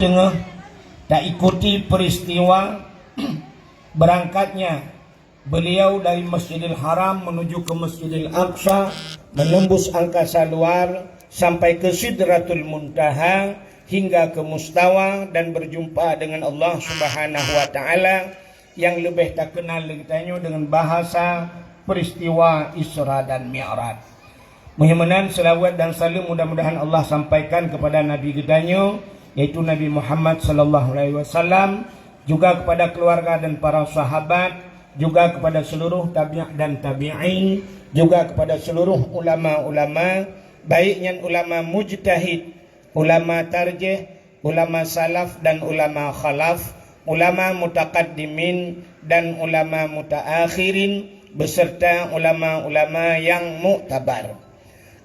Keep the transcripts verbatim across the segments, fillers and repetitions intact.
Teungoh taikuti peristiwa berangkatnya beliau dari Masjidil Haram menuju ke Masjidil Aqsa, menembus angkasa luar sampai ke Sidratul Muntaha, hingga ke Mustawa dan berjumpa dengan Allah Subhanahu wa Ta'ala, nyang leubeh takeunal lé geutanyoe deungon bahasa peristiwa Isra dan Mi'raj. Meuheumeunang seulaweuet dan saleuem mudah-mudahan Allah sampaikan kepada Nabi geutanyoe, yaitu Nabi Muhammad sallallahu alaihi wasallam, juga kepada keluarga dan para sahabat, juga kepada seluruh tabi' dan tabi'in, juga kepada seluruh ulama-ulama, baik nyan ulama mujtahid, ulama tarjih, ulama salaf dan ulama khalaf, ulama mutaqaddimin dan ulama mutaakhirin, beserta ulama-ulama nyang muktabar.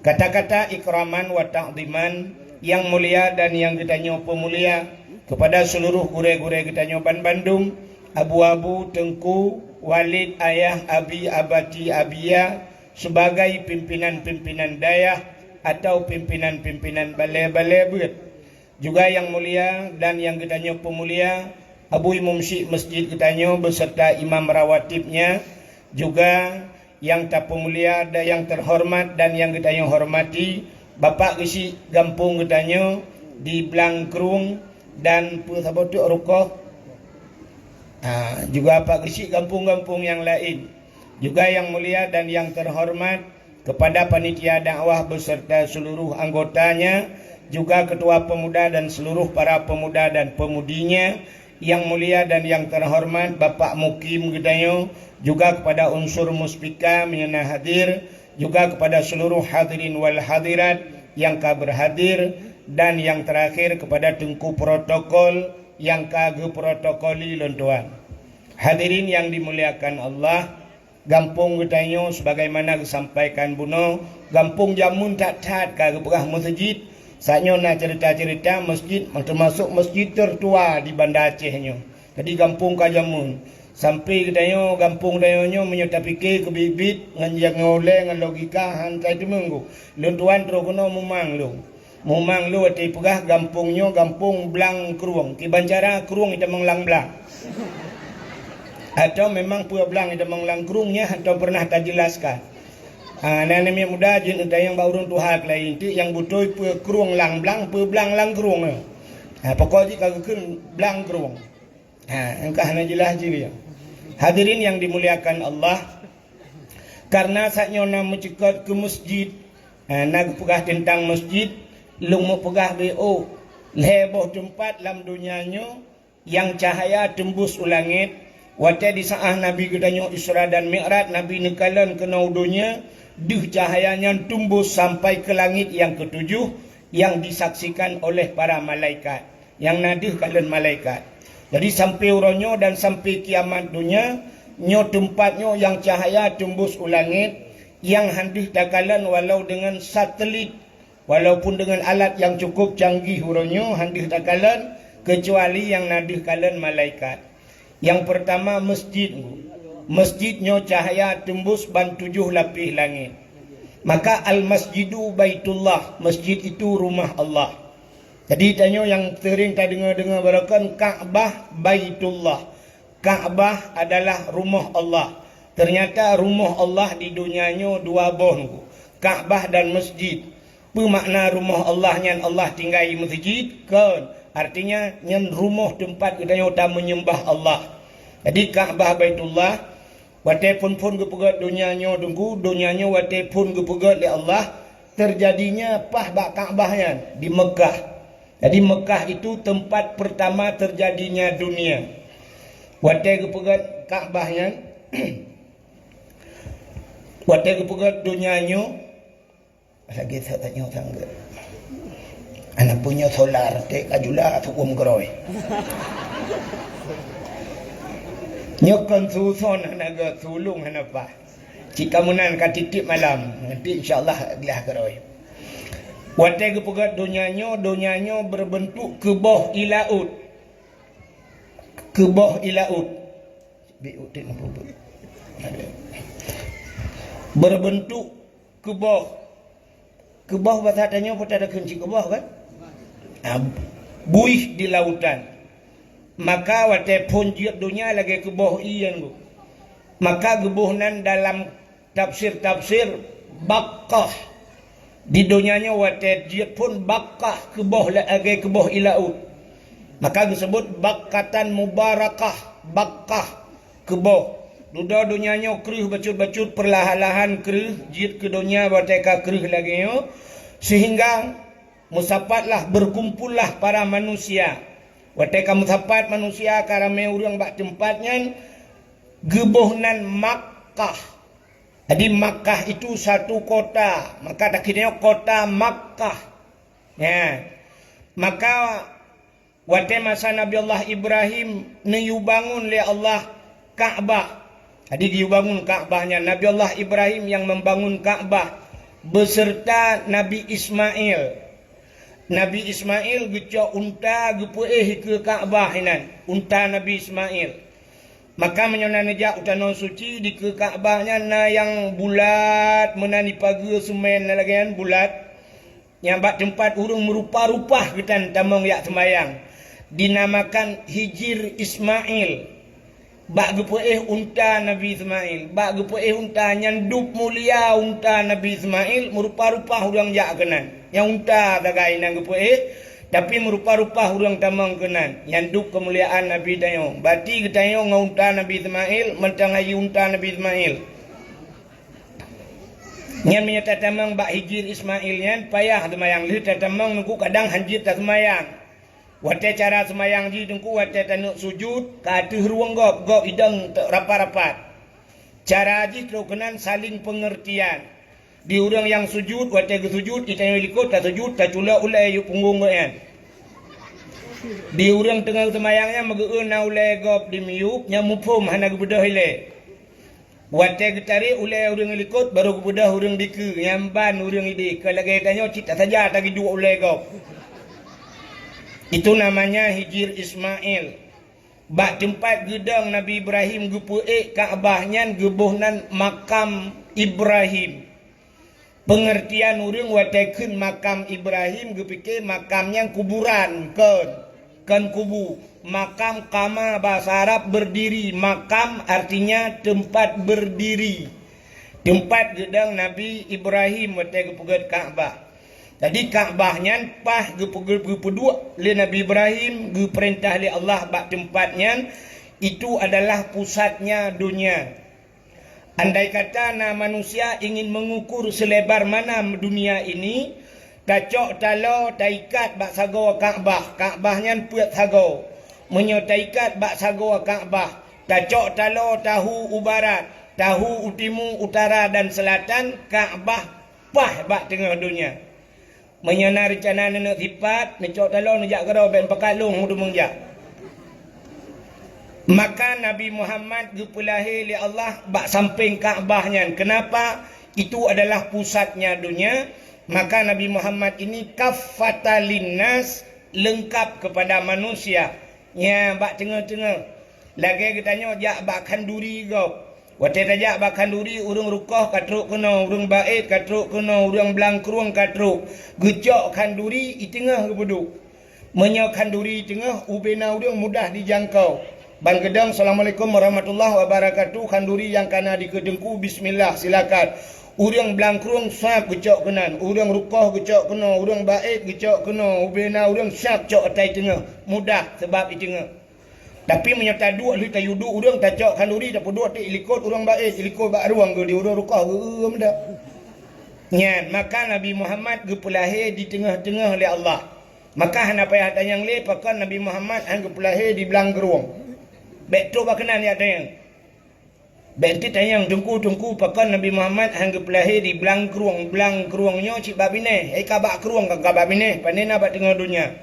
Kata-kata ikraman wa ta'dhiman, nyang mulia dan nyang geutanyoe peumulia, kepada seluruh gurée-gurée geutanyoe banbandum, abu-abu, teungku, walid, ayah, abi, abati, abiya, sebagai pimpinan-pimpinan dayah atau pimpinan-pimpinan balée-balée beuet. Juga nyang mulia dan nyang geutanyoe peumulia, Abu Imum Syik Masjid geutanyoe beserta imam rawatibnya, juga nyang tapeumulia dan nyang terhormat dan nyang geutanyoe hormati, Bapak Geusyik gampông geutanyoe di Blang Krueng dan peue saboh teuk rukoh, ha, juga Pak Geusyik gampông-gampông nyang laén. Juga nyang mulia dan nyang terhormat, kepada panitia dakwah beserta seluruh anggotanya, juga ketua pemuda dan seluruh para pemuda dan pemudinya, nyang mulia dan nyang terhormat Bapak Mukim geutanyoe, juga kepada unsur muspika meunyoe na hadir, juga kepada seluruh hadirin wal hadirat nyang ka berhadir, dan nyang terakhir kepada teungku protokol nyang ka geuprotokoli lôn tuan. Hadirin nyang dimuliakan Allah, gampông geutanyoe sebagaimana geusampaikan bunoe, gampông jameun that-that ka geupeugah meuseujid. Saat nyoe na cerita-cerita masjid, termasuk masjid tertua di Banda Aceh nyoe. Jadi gampông ka jameun. Sampai geutanyoe, gampông geutanyoe nyoe meunyoe tapike keubiet-biet ngon nyang ulée ngon logika, han sai teumeung. Lôn tuan troh keunoe mumang lôn. Mumang lôn watée peugah gampông nyoe gampông Blang Krueng. Kiban cara krueng itamong lam blang. Atau memang peue blang itamong lam krueng nyan hana pernah tajelaskan. Ha, na aneuk muda jeuet neutanyong bak ureuëng tuha keulayi, enteuk nyang beutôi peue krueng lam blang, peue blang lam krueng. Ha, pokok jih ka geukheun Blang Krueng. Ha, engkah hana jeulaih jih. Hadirin yang dimuliakan Allah, karena saat nyoe na meucukot keu masjid, ha, na geupeugah teuntang masjid, lôn meupeugah B O, lhée boh teumpat lam donya nyoe nyang cahaya teumbus u langét. Watée di saát Nabi geutanyoe Isra dan Mi'raj, Nabi neukalon keunoe u donya, deuh cahaya nyan teumbus sampai keu langét nyang keutujoh, nyang disaksikan oleh para malaikat. Nyang na deuh kalon malaikat. Jadi sampai uroe nyoe dan sampai kiamat donya, nyoe teumpat nyoe nyang cahaya teumbus u langét, nyang han deuh takalon walau deungon satelit, walaupun deungon alat nyang cukup canggih uroe nyoe han deuh takalon, keucuali nyang na deuh kalon malaikat. Nyang peurtama masjid. Masjid nyoe cahaya teumbus ban tujoh lapéh langét. Maka al-masjidu baitullah, masjid itu rumah Allah. Jadi tanyoe nyang sering tadeungoe-deungoe baroe kan Ka'bah Baitullah. Ka'bah adalah rumoh Allah. Ternyata rumoh Allah di donya nyoe dua boh nyoe, Ka'bah dan masjid. Peue makna rumoh Allah nyan Allah tinggai meuseujid? Kon. Artinya nyan rumoh teumpat geutanyoe tameunyeumbah Allah. Jadi Ka'bah Baitullah, watée phon-phon geupeugét donya nyoe teungku, donya nyoe watée phon geupeugét lé Allah, teujadinya paih bak Ka'bah nyan di Meukah. Jadi Meukah itu teumpat peurtama teujadinya dunia. Watée geupeugét Ka'bah nyan, watée geupeugét donya nyoe, lagée sa tanyoe sanggeut. Aneuk punya solar, teuka jula seuuem keurôi. Nyoe kon suson hana gét, sulong hana paih. Cit kamoe nan ka tieb-tieb malam, nanti insya Allah glah keurôi. Watée geupeugét donya nyoe, donya nyoe berbentuk keuboh ié laôt. Keuboh ié laôt. Bi utin peubuet. Berbentuk keuboh. Keuboh basa tanyoe peue takheun cit keuboh kan? Ah, buih di lautan. Maka watée phon jeuet donya lagée keuboh ié nyan. Maka geuboh nan dalam tafsir-tafsir Baqqah. Di donya nyoe watée jeuet phon Baqqah keuboh lagée keuboh ié laôt. Maka geuseubut Baqqatan Mubarakah, Baqqah keuboh. Dudoe donya nyoe kreueh bacut-bacut, peurlahan-lahan kreueh jeuet keu donya watée ka kreueh lagée nyoe, seuhingga meusapatlah, beukumpollah para manusia. Watée ka meusapat manusia ka ramé ureuëng bak teumpat nyan, geuboh nan Makkah. Jadi Makkah itu satu kota, maka takheun nyoe kota Makkah. Ya. Maka watée masa Nabi Allah Ibrahim neuyue bangun lé Allah Ka'bah. Jadi geuyue bangun Ka'bah nyan, Nabi Allah Ibrahim nyang membangun Ka'bah beserta Nabi Ismail. Nabi Ismail geucok unta geupeuéh keue Ka'bah inan, unta Nabi Ismail. Maka meunyoe na neujak u tanoh suci, dikeue Ka'bah nyan na nyang bulat meunan dipageue seumén lagée nyan bulat. Nyang bak teumpat ureuëng meurupa-rupa geutan tamong jak seumayang, dinamakan Hijir Ismail. Bak geupeuéh unta Nabi Ismail, bak geupeuéh unta nyan dub mulia unta Nabi Ismail, meurupa-rupa ureuëng jak keunan. Nyang unta sagai nyang geupeuéh, tapi meurupa-rupa ureuëng tamong keunan. Nyan dub keumuliaan Nabi tanyoe. Bati geutanyoe ngon unta Nabi Ismail, mantong hai unta Nabi Ismail. Nyan meunyoe tatamong bak Hijir Ismail nyan payah seumayang, lheueh tatamong nungku kadang hanjeuet taseumayang. Watée cara seumayang jih nungku watée taneuk sujut ka ateueh rueng gob, gob idong rapat-rapat. Cara jih trok keunan saling pengertian. Di ureuëng nyang sujut watée geusujut, itanyoe likot tasujut taculok ulée yup punggong gobnyan. Di ureuëng teungoh seumayang nyan meugeu na ulée gob di miyup nyang muphom hana geubeudôh ilée. Watée geutarek ulée ureuëng likot, barô geubeudôh ureuëng dikeue, nyang ban ureuëng ideh. Keu lagée tanyoe cit tasaja tagiduek ulée gob. Itu namanya Hijir Ismail. Bak teumpat geudong Nabi Ibrahim geupeuék Ka'bah nyan geuboh nan Makam Ibrahim. Peungeurtian ureuëng watée kheun makam Ibrahim geupike makam nyan kuburan, kon, kon kubu. Makam kama bahasa Arab berdiri, makam artinya tempat berdiri. Tempat geudong Nabi Ibrahim watée geupeugét Ka'bah. Jadi Ka'bah nyan paih geupeu-, geupeuduek lé Nabi Ibrahim, geupeurintah lé Allah bak teumpat nyan, itu adalah pusatnya dunia. Andai kata na manusia ingin mengukur selebar mana dunia ini, tacok taloe taikat bak sagoe Ka'bah, Ka'bah nyan peuet sagoe. Meunyoe taikat bak sagoe Ka'bah, tacok taloe tahu u barat, tahu u timu, utara dan selatan, Ka'bah paih bak teungoh donya. Meunyoe na reuncana neuneuk sipat, neucok taloe neujak keudroe, bék pakat lôn meudumong jak. Maka Nabi Muhammad geupeulahé lé Allah bak sampéng Ka'bah nyan. Kenapa? Itu adalah pusatnya dunia. Maka Nabi Muhammad ini kaffatan linnas, leungkap kepada manusia. Nya bak teungoh-teungoh. Lagée geutanyoe jak bak khanduri gob. Watée tajak bak khanduri, ureuëng rukoh ka trok keunoe, ureuëng baét ka trok keunoe, ureuëng blang krueng ka trok. Geucok khanduri i teungoh geupeuduek. Meunyoe khanduri i teungoh, ubena ureuëng mudah dijangkau. Ban geudong, "Assalamualaikum warahmatullahi wabarakatuh." Khanduri nyang kana dikeue teungku, bismillah, silakan. Ureuëng blang krueng sab geucok keunan, ureuëng rukoh geucok keunoe, ureuëng baét geucok keunoe, ubena ureuëng sab cok atai teungoh. Mudah, sabab i teungoh. Tapi meunyoe taduek lheueh tayue duek ureuëng, tacok khanduri, tapeuduek teuk i likot ureuëng baét, i likot bak rueng geuh di ureuëng rukoh geuh, eu, meuda. Nyan, maka Nabi Muhammad geupeulahé di teungoh-teungoh lé Allah. Maka hana payah tanyong lé pakon Nabi Muhammad han geupeulahé di blang krueng. Bék trok bak keunan jak tanyong. Bék teutanyong teungku-teungku pakon Nabi Muhammad han geupeulahé di blang krueng. Blang krueng nyoe cit bak binéh, hai ka bak krueng ka, ka bak binéh, pane na bak teungoh donya.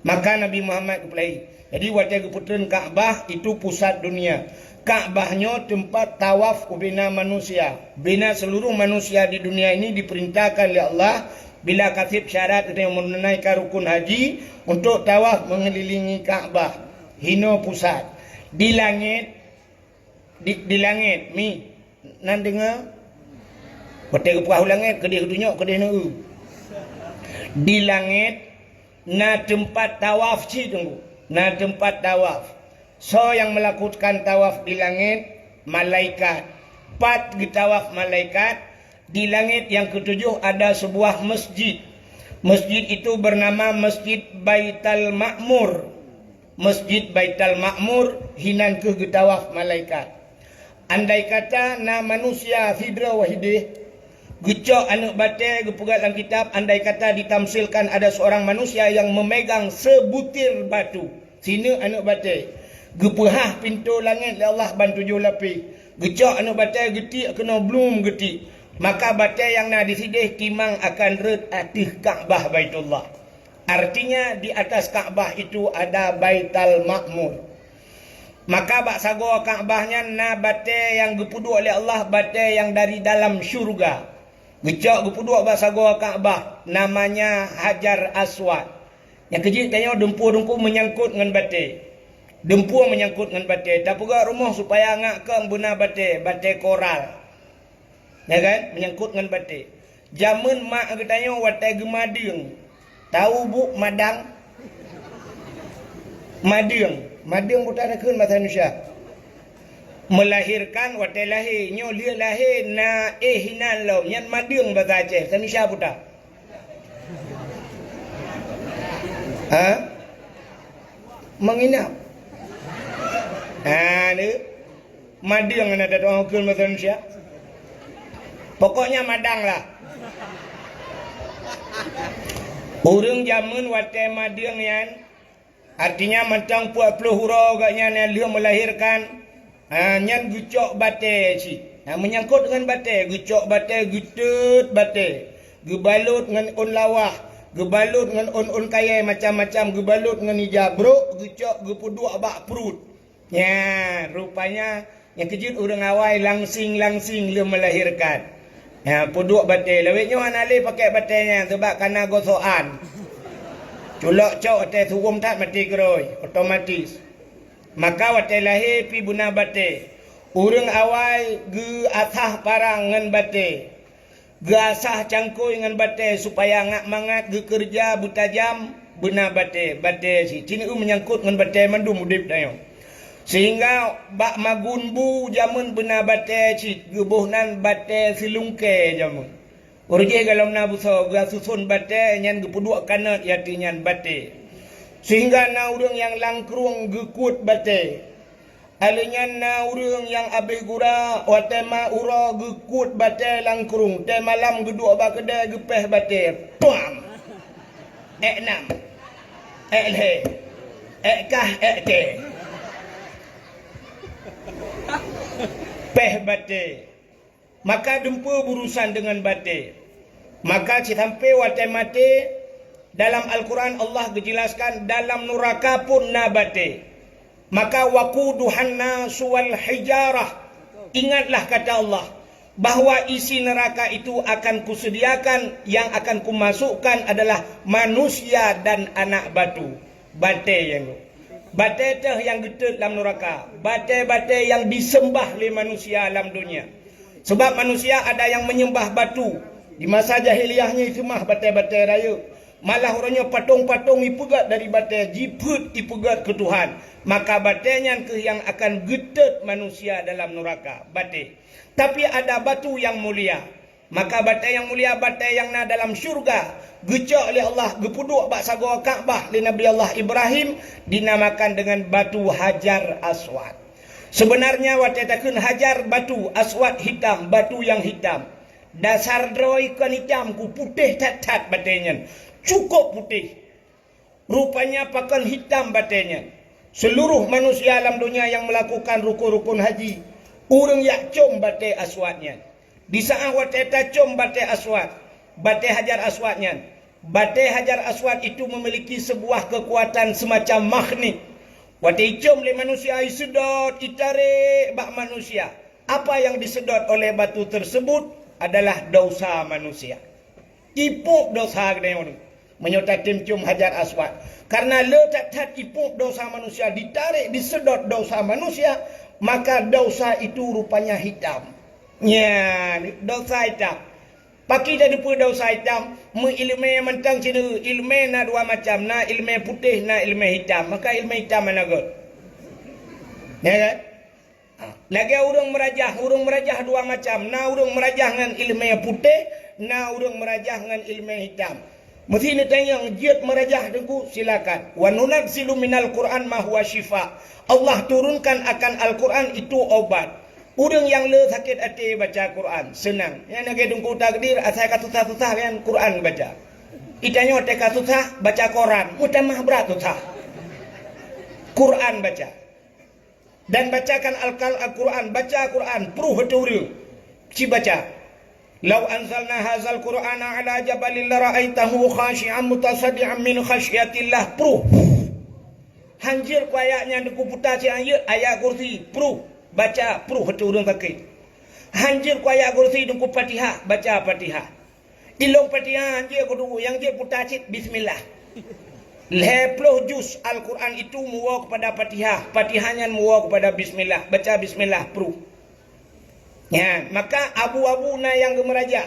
Maka Nabi Muhammad geupeulahé. Jadi watée geupeutreun Ka'bah, itu pusat dunia. Ka'bah nyoe teumpat tawaf ubena manusia. Bena seluruh manusia di dunia ini diperintahkan lé Allah bila ka seb syarat nyang meununaikan rukun haji untuk tawaf mengelilingi Ka'bah. Hinoe pusat. Di langét Di, di langét, mi, nan deungoe? Watée geupeugah u langét, keudeh geutunyok, keudeh neu. Di langét, Na teumpat tawaf cit, Teungku. Na teumpat tawaf. Soe nyang meulakukan tawaf di langét? Malaikat. Pat geutawaf malaikat? Di langét nyang keutujoh ada seubuah masjid. Masjid itu bernama Masjid Baital Ma'mur. Masjid Baital Ma'mur hinan kheueh geutawaf malaikat. Andai kata na manusia sidroe wahideh, geucok aneuëk batée, geupeugah lam kitab, andai kata ditamsilkan ada seorang manusia yang memegang sebutir batu, sineuk aneuëk batée, geupeuhah pintoe langét lé Allah ban tujoh lapéh, geucok aneuëk batée, geutiek keunoe blum geutiek, maka batée nyang na disideh timang akan rhot ateueh Ka'bah Baitullah. Artinya, di atas Ka'bah itu ada Baital Ma'mur. Maka bak sagoe Ka'bah nyan na batée nyang geupeuduek lé Allah, batée nyang dari dalam syeuruga. Geucok geupeuduek bak sagoe Ka'bah, namanya Hajar Aswad. Nyang keujeuet tanyoe dumpeue-dumpeue meunyangkot ngon batée. Dumpeue meunyangkot ngon batée. Tapeugah rumoh supaya ngak kong beuna batée, batée koral. Ya kan? Meunyangkot ngon batée. Jameun mak geutanyoe watée geumadeueng. Tahu buk madang? Madeueng. Madeueng buta takheun bahasa Indonesia. Melahirkan watée lahé. Nyoe lheueh lahé na éh hinan lom. Nyan madeueng bahasa Aceh. Bahasa Indonesia buta. Ha? Menginap. Ha, ni. Madeueng na tatu'oh kheun bahasa Indonesia. Pokoknya madang lah. Ureuëng jameun watée madeueng nyan, artinya mantong peuet ploh uroe gobnyan nyang lheueh meulahirkan, ha, nyan geucok batée cit. Ha, meunyangkot ngon batée, geucok batée, geuteut batée, geubalot ngon ôn lawah, geubalot ngon ôn-ôn kayée macam-macam, geubalot ngon ija brok, geucok geupeuduek bak pruet. Nyan, rupanya nyang keujeuet ureuëng awai langsing-langsing lheueh meulahirkan. Nyan, peuduek batée. Lawét nyoe hana lé pakai batée nyan, sabab kana gosokan. Culok cok watée suwom that maté keurôi, otomatis. Maka watée lahé pih beuna batée. Ureuëng awai geuasah parang ngon batée. Geuasah cangkôi ngon batée supaya ngak mangat geukeureuja beutajam beuna batée, batée cit. Cit neu meunyangkot ngon batée mandum udeb tanyoe. Sehingga bak magun bu jameun beuna batée cit, geuboh nan batée seulungkée jameun. Ureuëng jih golom na beusoe geuasuson batée nyan geupeuduek kanot yati nyan batée. Sehingga na ureuëng nyang langkrueng geukuet batée. Alheuh nyan na ureuëng nyang abéh gura, watée ma uroe geukuet batée langkrueng, tée malam geuduek bak keudée geupéh batée. Tuam! Ék nam, ék lhée, ék kah, ék kée. Péh batée. Maka dumpeue beurusan deungon batée. Maka sisampé watée maté, dalam Al-Quran Allah geujeulaskan dalam nuraka pun na batée. Maka waquduhan nasu wal hijarah. Ingatlah kata Allah, bahwa isi neraka itu akan kusediakan, yang akan kumasukkan adalah manusia dan anak batu. Batée nyang, batée teuh nyang geuteut lam nuraka, batée-batée nyang diseumbah lé manusia lam donya. Sebab manusia ada nyang menyembah batu. Di masa jahiliyah nyan iseumah batée-batée rayeuk. Malah uroe nyoe patong-patong ipeugét dari batée, jipeuet ipeugét keu Tuhan. Maka batée nyan kheueh nyang akan geuteut manusia dalam nuraka, batée. Tapi ada batu nyang mulia. Maka batée nyang mulia, batée nyang na dalam syeuruga, geucok lé Allah, geupeuduek bak sagoe Ka'bah lé Nabi Allah Ibrahim, dinamakan dengan batu Hajar Aswad. Sebenarnya watée takheun Hajar batu, Aswad hitam, batu nyang hitam. Dasar droe kon hitam, ku putéh that-that batée nyan. Cukup putéh. Rupanya pakon hitam batée nyan. Seluruh manusia lam donya nyang meulakukan rukon-rukon haji, ureuëng jak com batée Aswad nyan. Di saát watée tacom batée Aswad, batée Hajar Aswad nyan, batée Hajar Aswad itu memiliki sebuah kekuatan semacam magnet. Watée icom lé manusia, iseudot, itarek bak manusia. Apa yang disedot oleh batu tersebut adalah dosa manusia. Ipôk dosa geutanyoe nyoe, meunyoe tatem com Hajar Aswad. Karena le that-that ipôk dosa manusia, ditarek, disedot dosa manusia, maka dosa itu rupanya hitam. Nyan, dosa hitam. Pakri tateupeue desya itam? Meuileumèe mantong cit. Ileumèe na dua macam, na ileumèe putéh, na ileumèe itam. Maka ileumèe itam hana göt. Ya kan? Ha, lagèe ureueng meurajah, ureueng meurajah dua macam, na ureueng meurajah ngon ileumèe putéh, na ureueng meurajah ngon ileumèe itam. Meusé neutanyong, jeuet meurajah Teungku, silakan. "Wa nunazzilu minal Qur'an ma huwa syifa." Allah turunkan akan Al-Quran itu obat. Ureueng nyang le sakét até baca Quran, seunang. Nyan lagèe Teungku Takdir, asai ka susah-susah nyan Quran baca. Itanyoe teuka susah, baca koran, meutamah brat susah. Quran baca. Dan bacakan al-, Al-Quran, baca Quran, pruh ateueh ureueng. Ci baca. "Lau anzalna hadzal Qur'ana 'ala jabalin lara'aitahu khasyi'an mutasaddi'an min khasyatillah," pruh. "Hanjeuet ku ayat nyan Teungku puta cit hanjeuet, ayat kursi," pruh. Baca, pruh ateueh ureueng sakét. "Hanjeuet ku ayat kursi Teungku Fatihah," baca Fatihah. "Ilôn Fatihah hanjeuet ku Teungku, nyang jeuet puta cit bismillah." Lhèe ploh juz Al-Quran itu meuwoe keupada Fatihah, Fatihah nyan meuwoe keupada bismillah, baca bismillah, pruh. Nyan, maka abu-abu na nyang geumeurajah.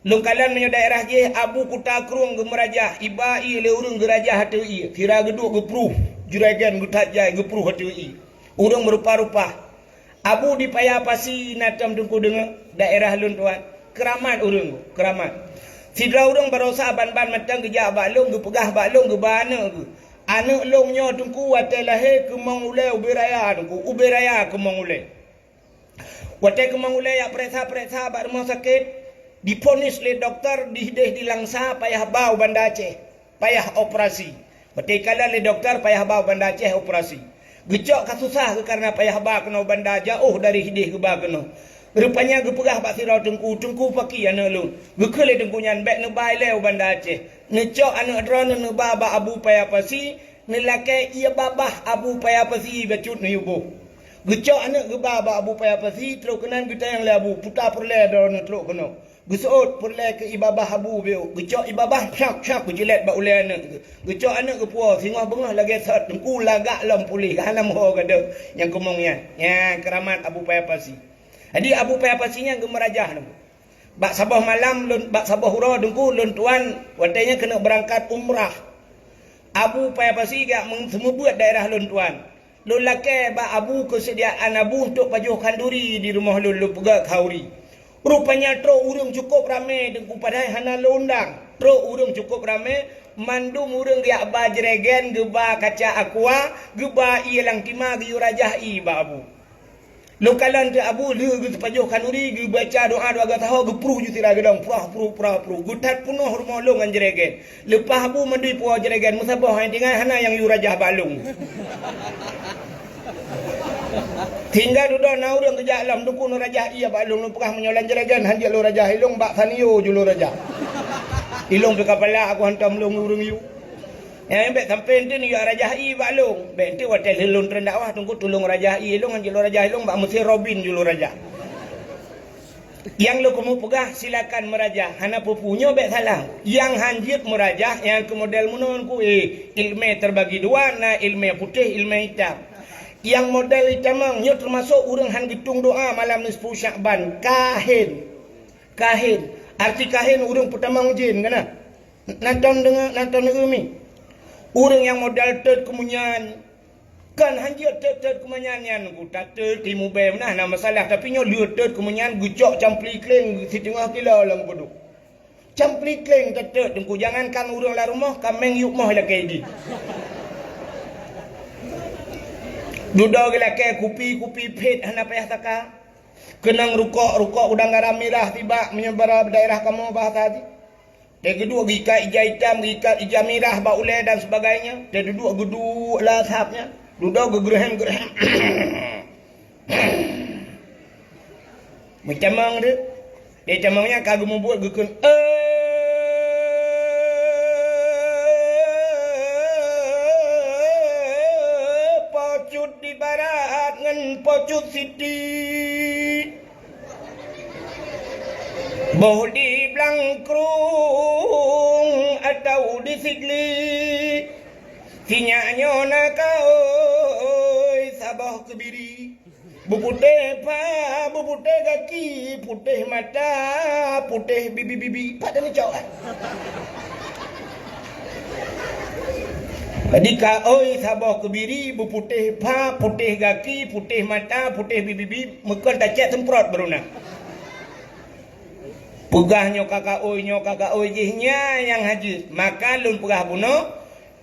Lôn kalon meunyoe daerah jih, abu Kuta Krueng geumeurajah, iba ié lé ureueng geurajah ateueh ié, sira geuduek geupruh, juregen geuthat jai geupruh ateueh ié. Ureueng meurupa-rupa. Abu di Paya Pasi na tom Teungku deungoe, daerah lôn tuan. Keuramat ureueng, keuramat. Sidroe ureueng barosa ban-ban mantong geujak bak lôn, geupeugah bak lôn geuba aneuk geuh. Aneuk lôn nyoe Teungku watèe lahé keumong ulèe ubé raya Teungku, ubé raya keumong ulèe. Watèe keumong ulèe jak peuriksa-peuriksa bak rumoh sakét, diponis lé dokto dideh di Langsa payah ba u Banda Aceh, payah operasi. Watèe ikalon lé dokto payah ba u Banda Aceh operasi. Geucok ka susah geuh kareuna payah ba keunoe Banda, jiôh dari hideh geuba keunoe. Rupanya geupeugah bak sidroe teungku, "Teungku, pakri aneuk lôn." Geukheun lé teungku nyan, "Bèk neuba ilèe u Banda Aceh. Neucok aneuk droeneuh neuba bak Abu Paya Pasi, neulakèe ié babah Abu Paya Pasi bacut neuyue boh." Geucok aneuk geuba bak Abu Paya Pasi, trôk keunan geutanyong lé Abu, "Peue ta peureulèe droeneuh trôk keunoe?" Geuseuôt peureulèe keu ié babah Abu beu, geucok ié babah, syak, syak, geujilet bak ulèe aneuk. Geucok aneuk geupuwoe, singoh beungoh lagèe sot, teungku lagak lom puléh, hana meuho gadôh nyang keumong nyan. Nyan keuramat Abu Paya Pasi. Jadi Abu Paya Pasi nyan geumeurajah teungku. Bak saboh malam lôn, bak saboh uroe teungku, lôn tuan watèe nyan keuneuk beurangkat umrah. Abu Paya Pasi geujak meu-, seumeubeuet daerah lôn tuan. Lôn lakèe bak Abu keuseudiaan Abu untuk pajoh khanduri di rumoh lôn, lôn peugöt khanduri. Rupanya trôk ureueng cukôp ramé teungku, padahai hana lôn undang. Trôk ureueng cukôp ramé, mandum ureueng geujak ba jregen, geuba kaca aqua, geuba ié lam tima, geuyue rajah ié bak Abu. Lôn kalon teuk Abu lheueh geuteupajoh khanduri, geubaca doa dua gata ho, geupruh ju sira geudong, pruh, pruh, pruh, pruh. Geuthat peunoh rumoh lôn ngon jregen. Leupah Abu mandum ipuwoe jregen, meusaboh hai tinggai hana nyang yue rajah bak lôn. Sehingga dudoe na ureueng geujak lom, "Teungku, neurajah ié bak lôn." Lôn peugah, "Meunyoe lam jregen hanjeuet lôn rajah, ilôn bak sanio ju lôn rajah. Ilôn pih kapala aku hantom lôn ureueng yue." Nyan bèk sampoe enten yue rajah ié bak lôn. Bèk enten watèe lheueh lôn treun dakwah, teungku tulông rajah ié lôn, hanjeuet lôn rajah ilôn, bak meusé robin ju lôn rajah. Nyang lôn keumeung peugah, silakan meurajah, hana peue-peue, nyoe bèk salah. Nyang hanjeuet meurajah, nyang keu model meunoe teungku, eh, ileumèe terbagi dua, na ileumèe putéh, ileumèe itam. Nyang model itamong, nyoe teumasok ureueng han geutueng doa malam nisfu Syakban, kahin. Kahin. Arti kahin, ureueng peutamong jén, kana? Nonton deungoe, nonton deungoe mi. Ureueng nyang model teuet keumeunyan, kan hanjeuet teuet-teuet keumeunyan nyan, ku tateuet timu bèe meunan hana masalah, tapi nyoe lheueh teuet keumeunyan geucok campli kléng siteungoh kilo lam gudôk. Campli kléng tateuet teungku, jangankan ureueng lam rumoh, kaméng yup moh ilakèe jih. Dudoe geulakèe kupi-kupi phét hana payah saka. Keunong rukok, rukok udang garam mirah sibak meunyoe bara daerah kamoe bahasa jih. Teuh geuduek geuikat ija itam, geuikat ija mirah bak ulèe dan sebagainya. Teuh duduek geuduek lam asap nyan. Dudoe geugeureuhem-geureuhem. Meutamong tu. Di tamong nyan ka geumubuet geukheun, "Eh, Po Cut di barat ngon Po Cut Siti." Boh di Blangkrueng atawa di Sigli, sinyak nyoe na kaôi saboh keubiri. Putéh pha, putéh gaki, putéh mata, putéh bibi-bibi. Pat dan cok kan? Jadi kaôi saboh keubiri, beuputéh pha, putéh gaki, putéh mata, putéh bibi-bibi, meukon tacet seumprot baru na. Peugah nyoe ka kaôi, nyoe ka kaôi, jih nyan nyang hajat. Maka lôn peugah bunoe,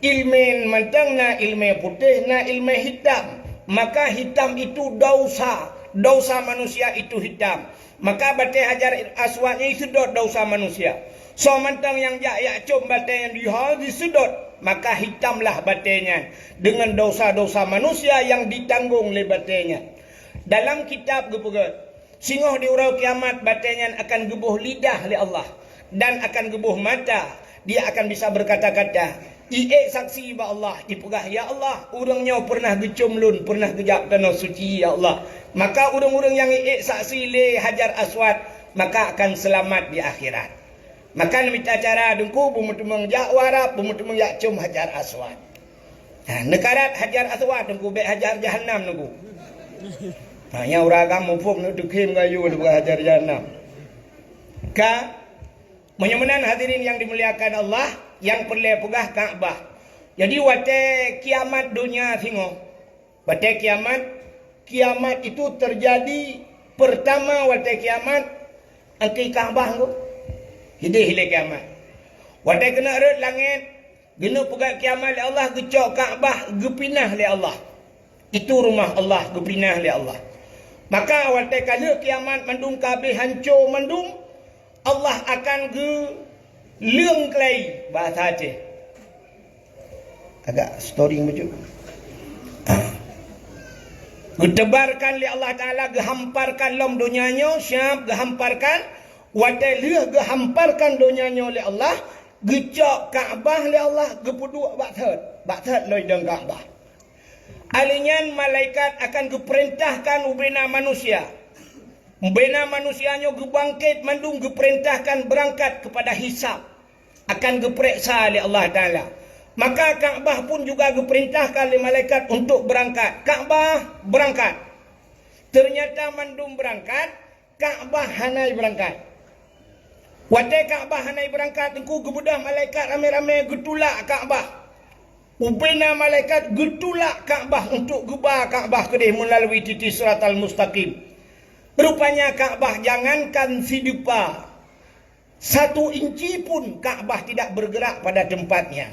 ileumèe mantong na ileumèe putéh, na ileumèe hitam. Maka hitam itu dosa. Dosa manusia itu hitam. Maka batèe Hajar Aswad nyan jiseudot dosa manusia. Soe mantong nyang jak jak com batèe nyan di ho jiseudot, maka hitamlah batèe nyan deungon dosa-dosa manusia nyang jitanggong lé batèe nyan. Dalam kitab geupeugah, singoh di uroe kiamat batèe nyan akan geuboh lidah lé Allah dan akan geuboh mata, dia akan bisa berkata-kata, iék saksi bak Allah, ipeugah, "Ya Allah, ureuëng nyoe peureunah geucom lôn, peureunah geujak tanoh suci, ya Allah." Maka ureuëng-ureuëng nyang iék saksi lé Hajar Aswad, maka akan seulamat di akhirat. Maka neumita cara Teungku beumeuteumong jak u Arab, beumeuteumong jak com Hajar Aswad. Ha, neukarat Hajar Aswad Teungku, bék Hajar Jahannam Teungku. Ha, nyang ureuëng agam muphom neu teukhém gayu leubeh Hajar Jahannam. Ka, meunyoe meunan hadirin yang dimuliakan Allah, nyang peureulée peugah Ka'bah. Jadi watée kiamat donya singoh, watée kiamat, kiamat itu terjadi pertama watée kiamat, anti Ka'bah Teungku. Hideh lé kiamat. Watée keuneuk rhot langét, Geuneuk peugah kiamat lé Allah, geucok Ka'bah geupinah lé Allah. Itu rumah Allah geupinah lé Allah. Maka watée ka lheueh kiamat mandum ka habéh hanco mandum, Allah akan geuleueng keulai, bahasa Aceh. Agak storing bacut. Geuteubarkan lé Allah Taala, geuhamparkan lom donya nyoe, siab geuhamparkan. Watée lheueh geuhamparkan donya nyoe lé Allah, geucok Ka'bah lé Allah, geupeuduek bak thot, bak thot lom idong Ka'bah. Alheuh nyan malaikat akan geupeurintahkan ubena manusia. Ubena manusia nyoe geubangket mandum, geupeurintahkan beurangkat keupada hisab, akan geupeuriksa lé Allah Taala. Maka Ka'bah pun juga geupeurintahkan lé malaikat untuk beurangkat. Ka'bah beurangkat. Teunyata mandum beurangkat, Ka'bah hana beurangkat. Watée Ka'bah hana beurangkat, Teungku, geubeudôh malaikat ramé-ramé geutulak Ka'bah. Ubena malaikat geutulak Ka'bah untuk geuba Ka'bah keudeh meulalu titi Siratal Mustaqim. Rupanya Ka'bah jangankan sidupa, satu inci pun Ka'bah tidak bergerak pada tempatnya.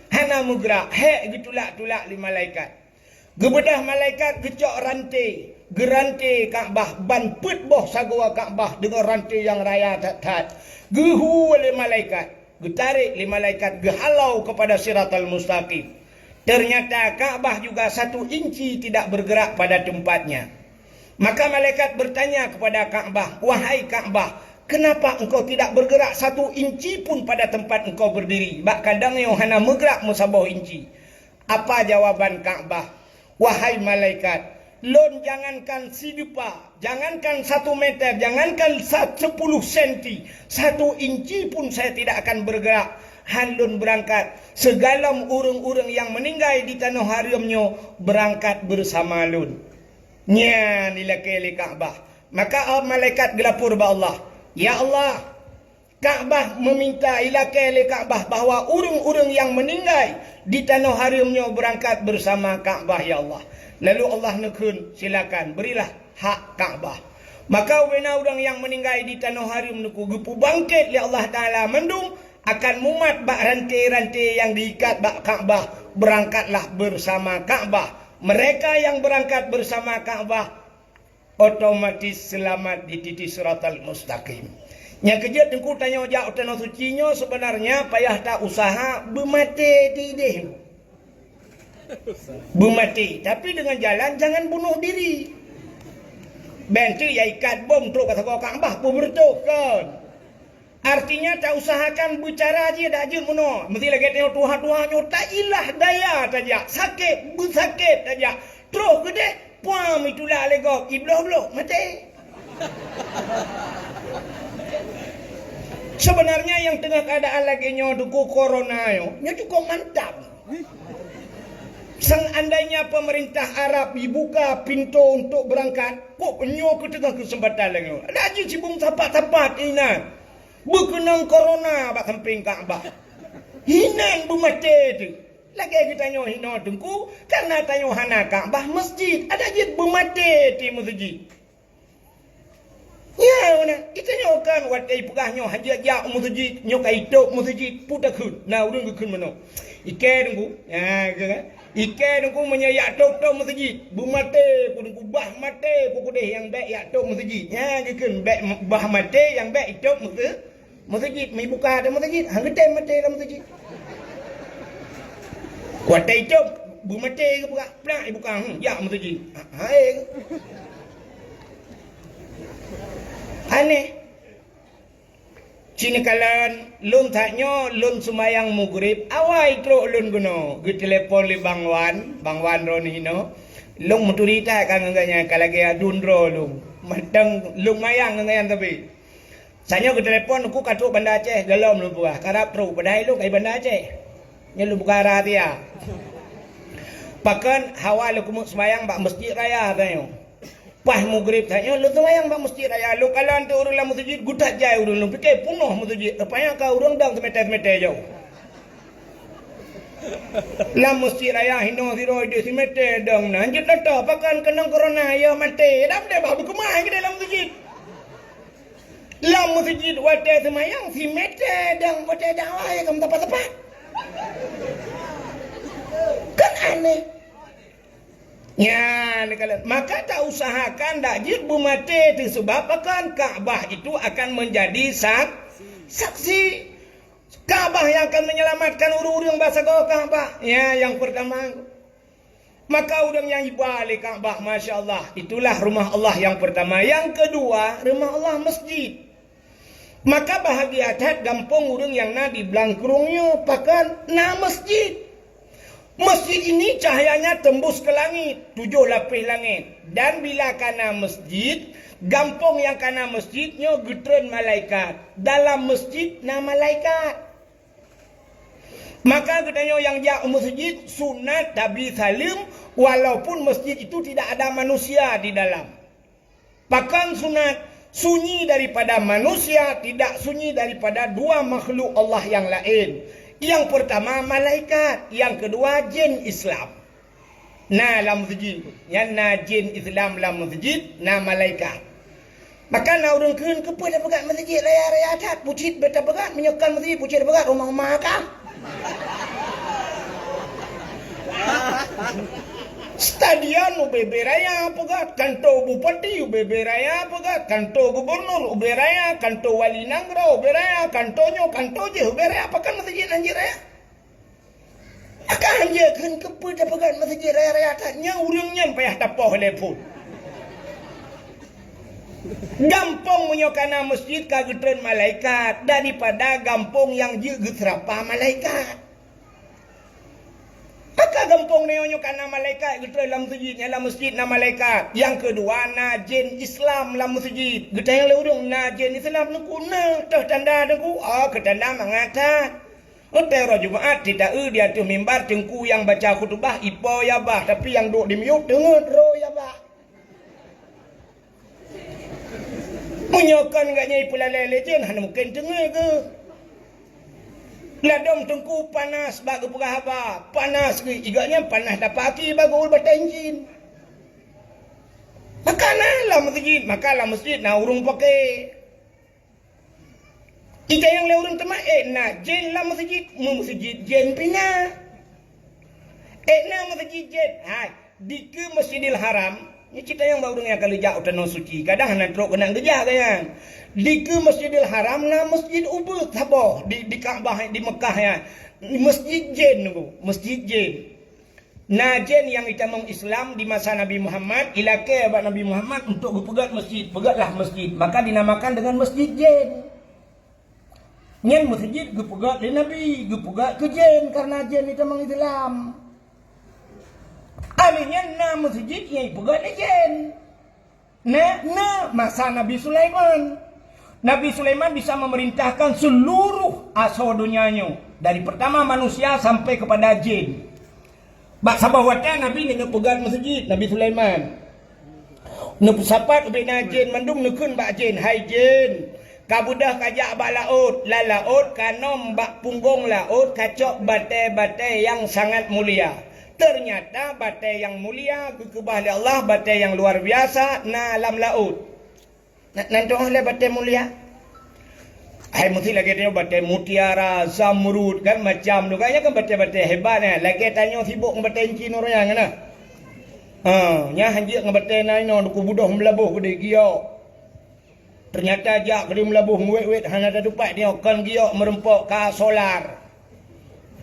Hana meugerak, hék geutulak-tulak lé malaikat. Geubeudôh malaikat geucok ranté, geuranté Ka'bah, ban peuet boh sagoe Ka'bah deungon ranté nyang raya that-that. Geuhu lé malaikat, geutarek lé malaikat geuhalo keupada Siratal Mustaqim. Teunyata Ka'bah juga satu inci tidak bergerak pada tempatnya. Maka malaikat bertanya keupada Ka'bah, "Wahai Ka'bah, kenapa engkau tidak bergerak satu inci pun pada tempat engkau berdiri?" Bak kadang nyoe hana meugerak meusaboh inci. Apa jawaban Ka'bah? "Wahai malaikat, lôn jangankan sidupa, jangankan satu meter, jangankan sa-, sepuluh senti, satu inci pun saya tidak akan bergerak. Han lôn beurangkat, sigohlom ureuëng-ureuëng nyang meuninggai di tanoh hareuem nyoe beurangkat beusama lôn." Nyan ilakée lé Ka'bah. Maka malaikat geulapor bak Allah, "Ya Allah, Ka'bah meuminta ilakée lé Ka'bah bahwa ureuëng-ureuëng nyang meuninggai di tanoh hareuem nyoe beurangkat beusama Ka'bah, ya Allah." Lalu Allah neukheun, "Silakan, berilah hak Ka'bah." Maka ubena ureuëng nyang meuninggai di tanoh hareuem Teungku geupeubangket lé Allah Taala mandum akan mumat bak ranté-ranté nyang geuikat bak Ka'bah, beurangkatlah beusama Ka'bah. Mereka nyang beurangkat beusama Ka'bah otomatis seulamat di titi Siratal Mustaqim. Nyang keujeuet Teungku tanyoe jak u Tanoh Suci nyoe seubeunarnya payah ta-useuha beumaté di ideh. Beumaté, tapi deungon jalan jangan bunuh diri. Bék teuk ya ikat bom trok ka sagoe Ka'bah, beubeureutoh kon. Artinya, ta-useuhakan beucara jih dak jeuet meunoe. Meusti lagée tanyoe tuha-tuha nyoe, tailah daya tajak, sakét beusakét tajak. Troh keudeh, puam itulak lé gob, ibloh-bloh, maté. Sebenarnya nyang teungoh keuadaan lagée nyoe Teungku, corona nyoe, nyoe cukôp mantap. Seandainya pemerintah Arab dibuka pintu untuk berangkat, kok nyoe keu teungoh keuseumpatan lagée nyoe. Ada jih cibong sapat-sapat inan. Beukeunong corona bak sampéng Ka'bah. Hinan beumaté teuh. Lagée geutanyoe hinoe Teungku, karena tanyoe hana Ka'bah masjid. Ada jih beumaté teuh masjid. Nyan, geutanyoe kan watée ipeugah nyoe hana jak u meuseujid, nyoe ka itôb meuseujid, peue takheun? Na ureuëng geukheun meunoe. Ikée Teungku, nyan, ikée kan? Ikée Teungku meunyoe jak tôb-tôb meuseujid, beumaté ku Teungku, bah maté ku keudeh nyang bék jak tôb meuseujid. Nyan geukheun bék, bah maté nyang bék itôb meuse-, meuseujid, meubuka ata meuseujid, han geutem maté lam meuseujid. Watée itôb, beumaté geupeugah, plak ibuka, hmm, jak meuseujid. Ha, hai. Aneh. Ci neukalon, lôn that nyoe lôn seumayang Maghrib, awai trok lôn keunoe, geutelepon lé Bang Wan, Bang Wan droeneuh hinoe. Lôn meuturi that ka ngon gobnyan, ka lagée aduen droe lôn. Mantong lôn mayang ngon gobnyan tapi. Sanyoe geutelepon, Teungku ka trok Banda Aceh, golom lôn peugah, karab trok, padahai lôn ka di Banda Aceh. Nyoe lôn buka rahsia. Pakon hawa lôn keumeuk seumayang bak Masjid Raya tanyoe. Paih Maghrib tanyoe lôn seumayang bak Masjid Raya. Lôn kalon teuh ureuëng lam meuseujid, geutat jai ureuëng, lôn pike peunoh meuseujid. Rupanya ka ureuëng dong simeté-simeté jauh. Lam Masjid Raya hinoe sidroe deh simeté dong na. Jeuet lôn toh pakon keunong corona, ya maté. Dam deh bah beukeumah keudeh lam meuseujid. Lam meuseujid watée seumayang simeté dong watée dakwah ya kam tepat-tepat. Kan aneh. Nyan, maka ta usahakan dak jeuet beumaté teuh, sebab akan Ka'bah itu akan menjadi sak-, saksi. Ka'bah yang akan menyelamatkan ureuëng-ureuëng bak sagoe Ka'bah. Ya, yang pertama. Maka ureuëng nyang iba lé Ka'bah, masya Allah, itulah rumah Allah yang pertama. Yang kedua, rumah Allah masjid. Maka bahagia that gampông ureuëng nyang na di Blangkrueng nyoe, pakon na masjid. Masjid ini cahayanya tembus ke langit, tujuh lapis langit. Dan bila kana masjid, gampông nyang kana masjid nyoe geutreun malaikat. Dalam masjid na malaikat. Maka geutanyoe nyang jak u masjid sunat tabi saleuem, walaupun masjid itu tidak ada manusia di dalam. Pakon sunat? Sunyi daripada manusia, tidak sunyi daripada dua makhluk Allah yang lain. Yang pertama malaikat, yang kedua jin Islam. Na lam meuseujid, nyan na jin Islam lam meuseujid, na malaikat. Maka na ureuëng kheun, "Keupeue tapeugah meuseujid raya-raya that? Bucit beta peugah, meunyoe kon meuseujid bucit peugah rumah-rumah ka." Stadion ubé-bé raya peugah, kanto bupati ubé-bé raya peugah, kanto gubernur ubé raya, kanto wali nanggroe ubé raya, kanto nyoe, kanto jih ubé raya, pakon meuseujid hanjeuet raya? Akan hanjeuet kheun keupeue tapeugah meuseujid raya-raya that, nyan ureuëng nyan payah tapoh lé phon. Gampông meunyoe kana masjid ka geutreun malaikat daripada gampông nyang jeuet geuseurapa malaikat. Maka gampông nyoe nyoe kana malaikat geutreun lam masjid, nyan lam masjid na malaikat. Yang kedua na jin Islam lam masjid. Geutanyong lé ureuëng na jin Islam Teungku, na, toh tanda Teungku? Oh, keu tanda mangat that. Watée uroe Jumaat, tita-eu di ateueh mimbar teungku nyang baca khutubah ipo ya bah, tapi nyang duek di miyueb teungeut droe ya bah. Meunyoe kon gobnyan ipeulalée lé jén, hana mungken teungeut geuh. Ladôm teungku panas bak geupeugah haba, panas geuh, i gobnyan panas dapat aki bak geuul batée jin. Maka na lam meuseujid, maka lam meuseujid na ureuëng paké. Itanyong lé ureuëng teuma, "Eh, na jén lam meuseujid?" "Meuseujid jén pih na." "Eh, na meuseujid jén?" Hai, dikeue Masjidil Haram, nyoe citanyong bak ureuëng nyang ka lheueh jak u Tanoh Suci, kadang hana trok keunan geujak gobnyan. Dikeue Masjidil Haram na masjid ubeut saboh di, di Ka'bah di Meukah nyan. Masjid jén nyoe, masjid jén. Na jén nyang itamong Islam di masa Nabi Muhammad, ilakée bak Nabi Muhammad untuk geupeugét masjid, peugétlah masjid, maka dinamakan dengan Masjid Jén. Nyan masjid geupeugét lé Nabi, geupeugét keu jén karena jén itamong Islam. Alheuh nyan na masjid nyang ipeugét lé jén. Na, na masa Nabi Sulaiman. Nabi Sulaiman bisa memerintahkan seluruh asoe donya nyoe, dari pertama manusia sampai kepada jin. Bak saboh watèe Nabi neuk peugöt meuseujid, Nabi Sulaiman. Neupeusapat ubé na jén, mandum neukheun bak jén, "Hai jén, ka beudôh kajak bak laôt, lam laôt kanom bak punggong laôt kacok batèe-batèe nyang sangat mulia. Teunyata batèe nyang mulia geukeubah lé Allah, batèe nyang luar biasa na lam laôt." Na, nan tu'oh lé batèe mulia. Hai, meusti lagèe tanyoe batèe mutiara, zamrud, kan macam tu. Kan nyan kan batèe-batèe hebat, eh. Lagèe tanyoe sibok ngon batèe inci nuraya nyan, nah. Ha, nyan hanjeuet ngon batèe na inoe, duku budôh meulaboh keudéh giok. Teunyata jak keudéh meulaboh meuwét-wét hana tatupat nyoe, kon giok meureumpok ka solar.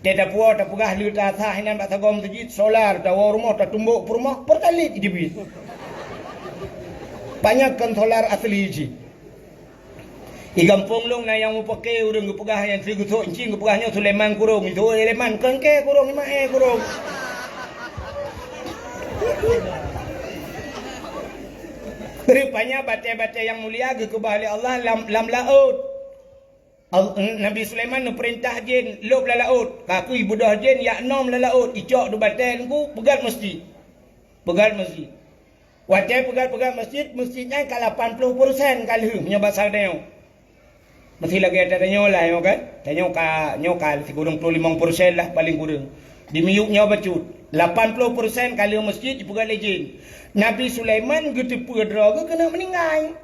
Teuh tapuwoe tapeugah lé tasah inan bak sagoe meuseujid, solar, tawoe rumoh, tatumbok peurumoh, Pertalite jibit. Panyang kon solar asli jih. Di gampông lôn na nyang mupake ureueng geupeugah nyan, si geusok incing geupeugah nyoe Sulaiman Kurong, itu Sulaiman kon kèe kurong, imak eh kurong. Rupanya batèe-batèe nyang mulia geukeubah lé Allah lam, lam laôt. Al-, Nabi Sulaiman neupeurintah jén lôb lam laôt, ka keuh ibeudôh jén jak nom lam laôt, icok dum batèe teungku, peugöt meuseujid. Peugöt meuseujid. Watèe peugöt-peugöt meuseujid, meuseujid nyan ka lapan ploh persen ka lheueh meunyoe basa tanyoe. Meusti lagèe tanyoe lah nyoe kan. Tanyoe ka, nyoe ka sikureueng ploh limong persen lah paleng kureueng. Di miyueb nyoe bacut. Lapan ploh persen ka lheueh meuseujid jipeugöt lé jén. Nabi Sulaiman geuteupeue droe geuh keuneuk meuninggai.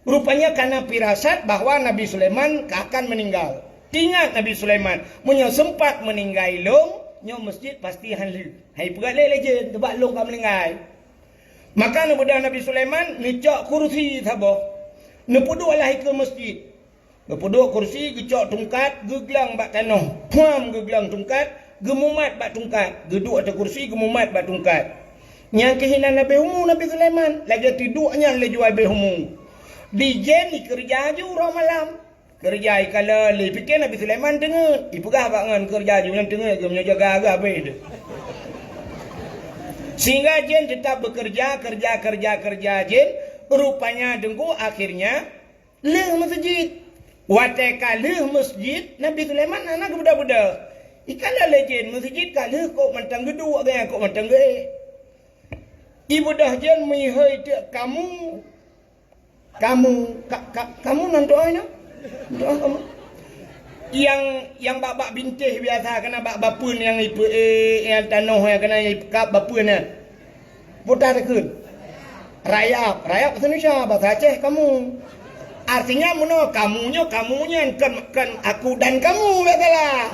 Rupanya kana firasat bahwa Nabi Sulaiman ka akan meuninggai. Ingat Nabi Sulaiman, "Meunyoe seumpat meuninggai lôn, nyoe meuseujid pasti han lheueh." Hai peugah lé lé jén, "Teubak lôn ka meuninggai." Maka neubeudôh Nabi Sulaiman neucok kursi saboh. Neupeuduek lah ikeue meuseujid. Geupeuduek kursi, geucok tungkat, geuglang bak tanoh. Phuam geuglang tungkat, geumumat bak tungkat, geuduek ateueh kursi, geumumat bak tungkat. Nyan keuh inan leubeh umu Nabi Sulaiman, lagèe teuduek nyan lé jua leubeh umu. Di jén ikeureuja ju uroe malam. Keureuja ikalon lé, pike Nabi Sulaiman teungeut. Ipeugah bak ngon keureuja ju nyan teungeut, geuh meunyoe jaga geuh habéh deuh. Sehingga jén teutap beukeureuja, keureuja, keureuja, keureuja jén, rupanya teungku akhirnya lheueh meuseujid. Watèe ka lheueh meuseujid, Nabi Sulaiman hana geubeudôh-beudôh. Ikalon lé jén meuseujid ka lheueh kok mantong geuduek, gaya kok mantong geuéh. Ibeudôh jén meuhôi teuk kamu, kamu, ka, ka, kamu nan doa nyoe? Doa kamu. Nyang, nyang bak-bak bintéh biasa keunan bak bapeuen nyang ipeu-, eh, nyang tanoh nyang keunan nyang ipekap bapeuen nyan. Peue takheun? Rayap. Rayap bahasa Indonesia, bahasa Aceh kamu. Artinya meunoe kamu nyoe, kamu nyan kon, kon aku dan kamu, bèk salah.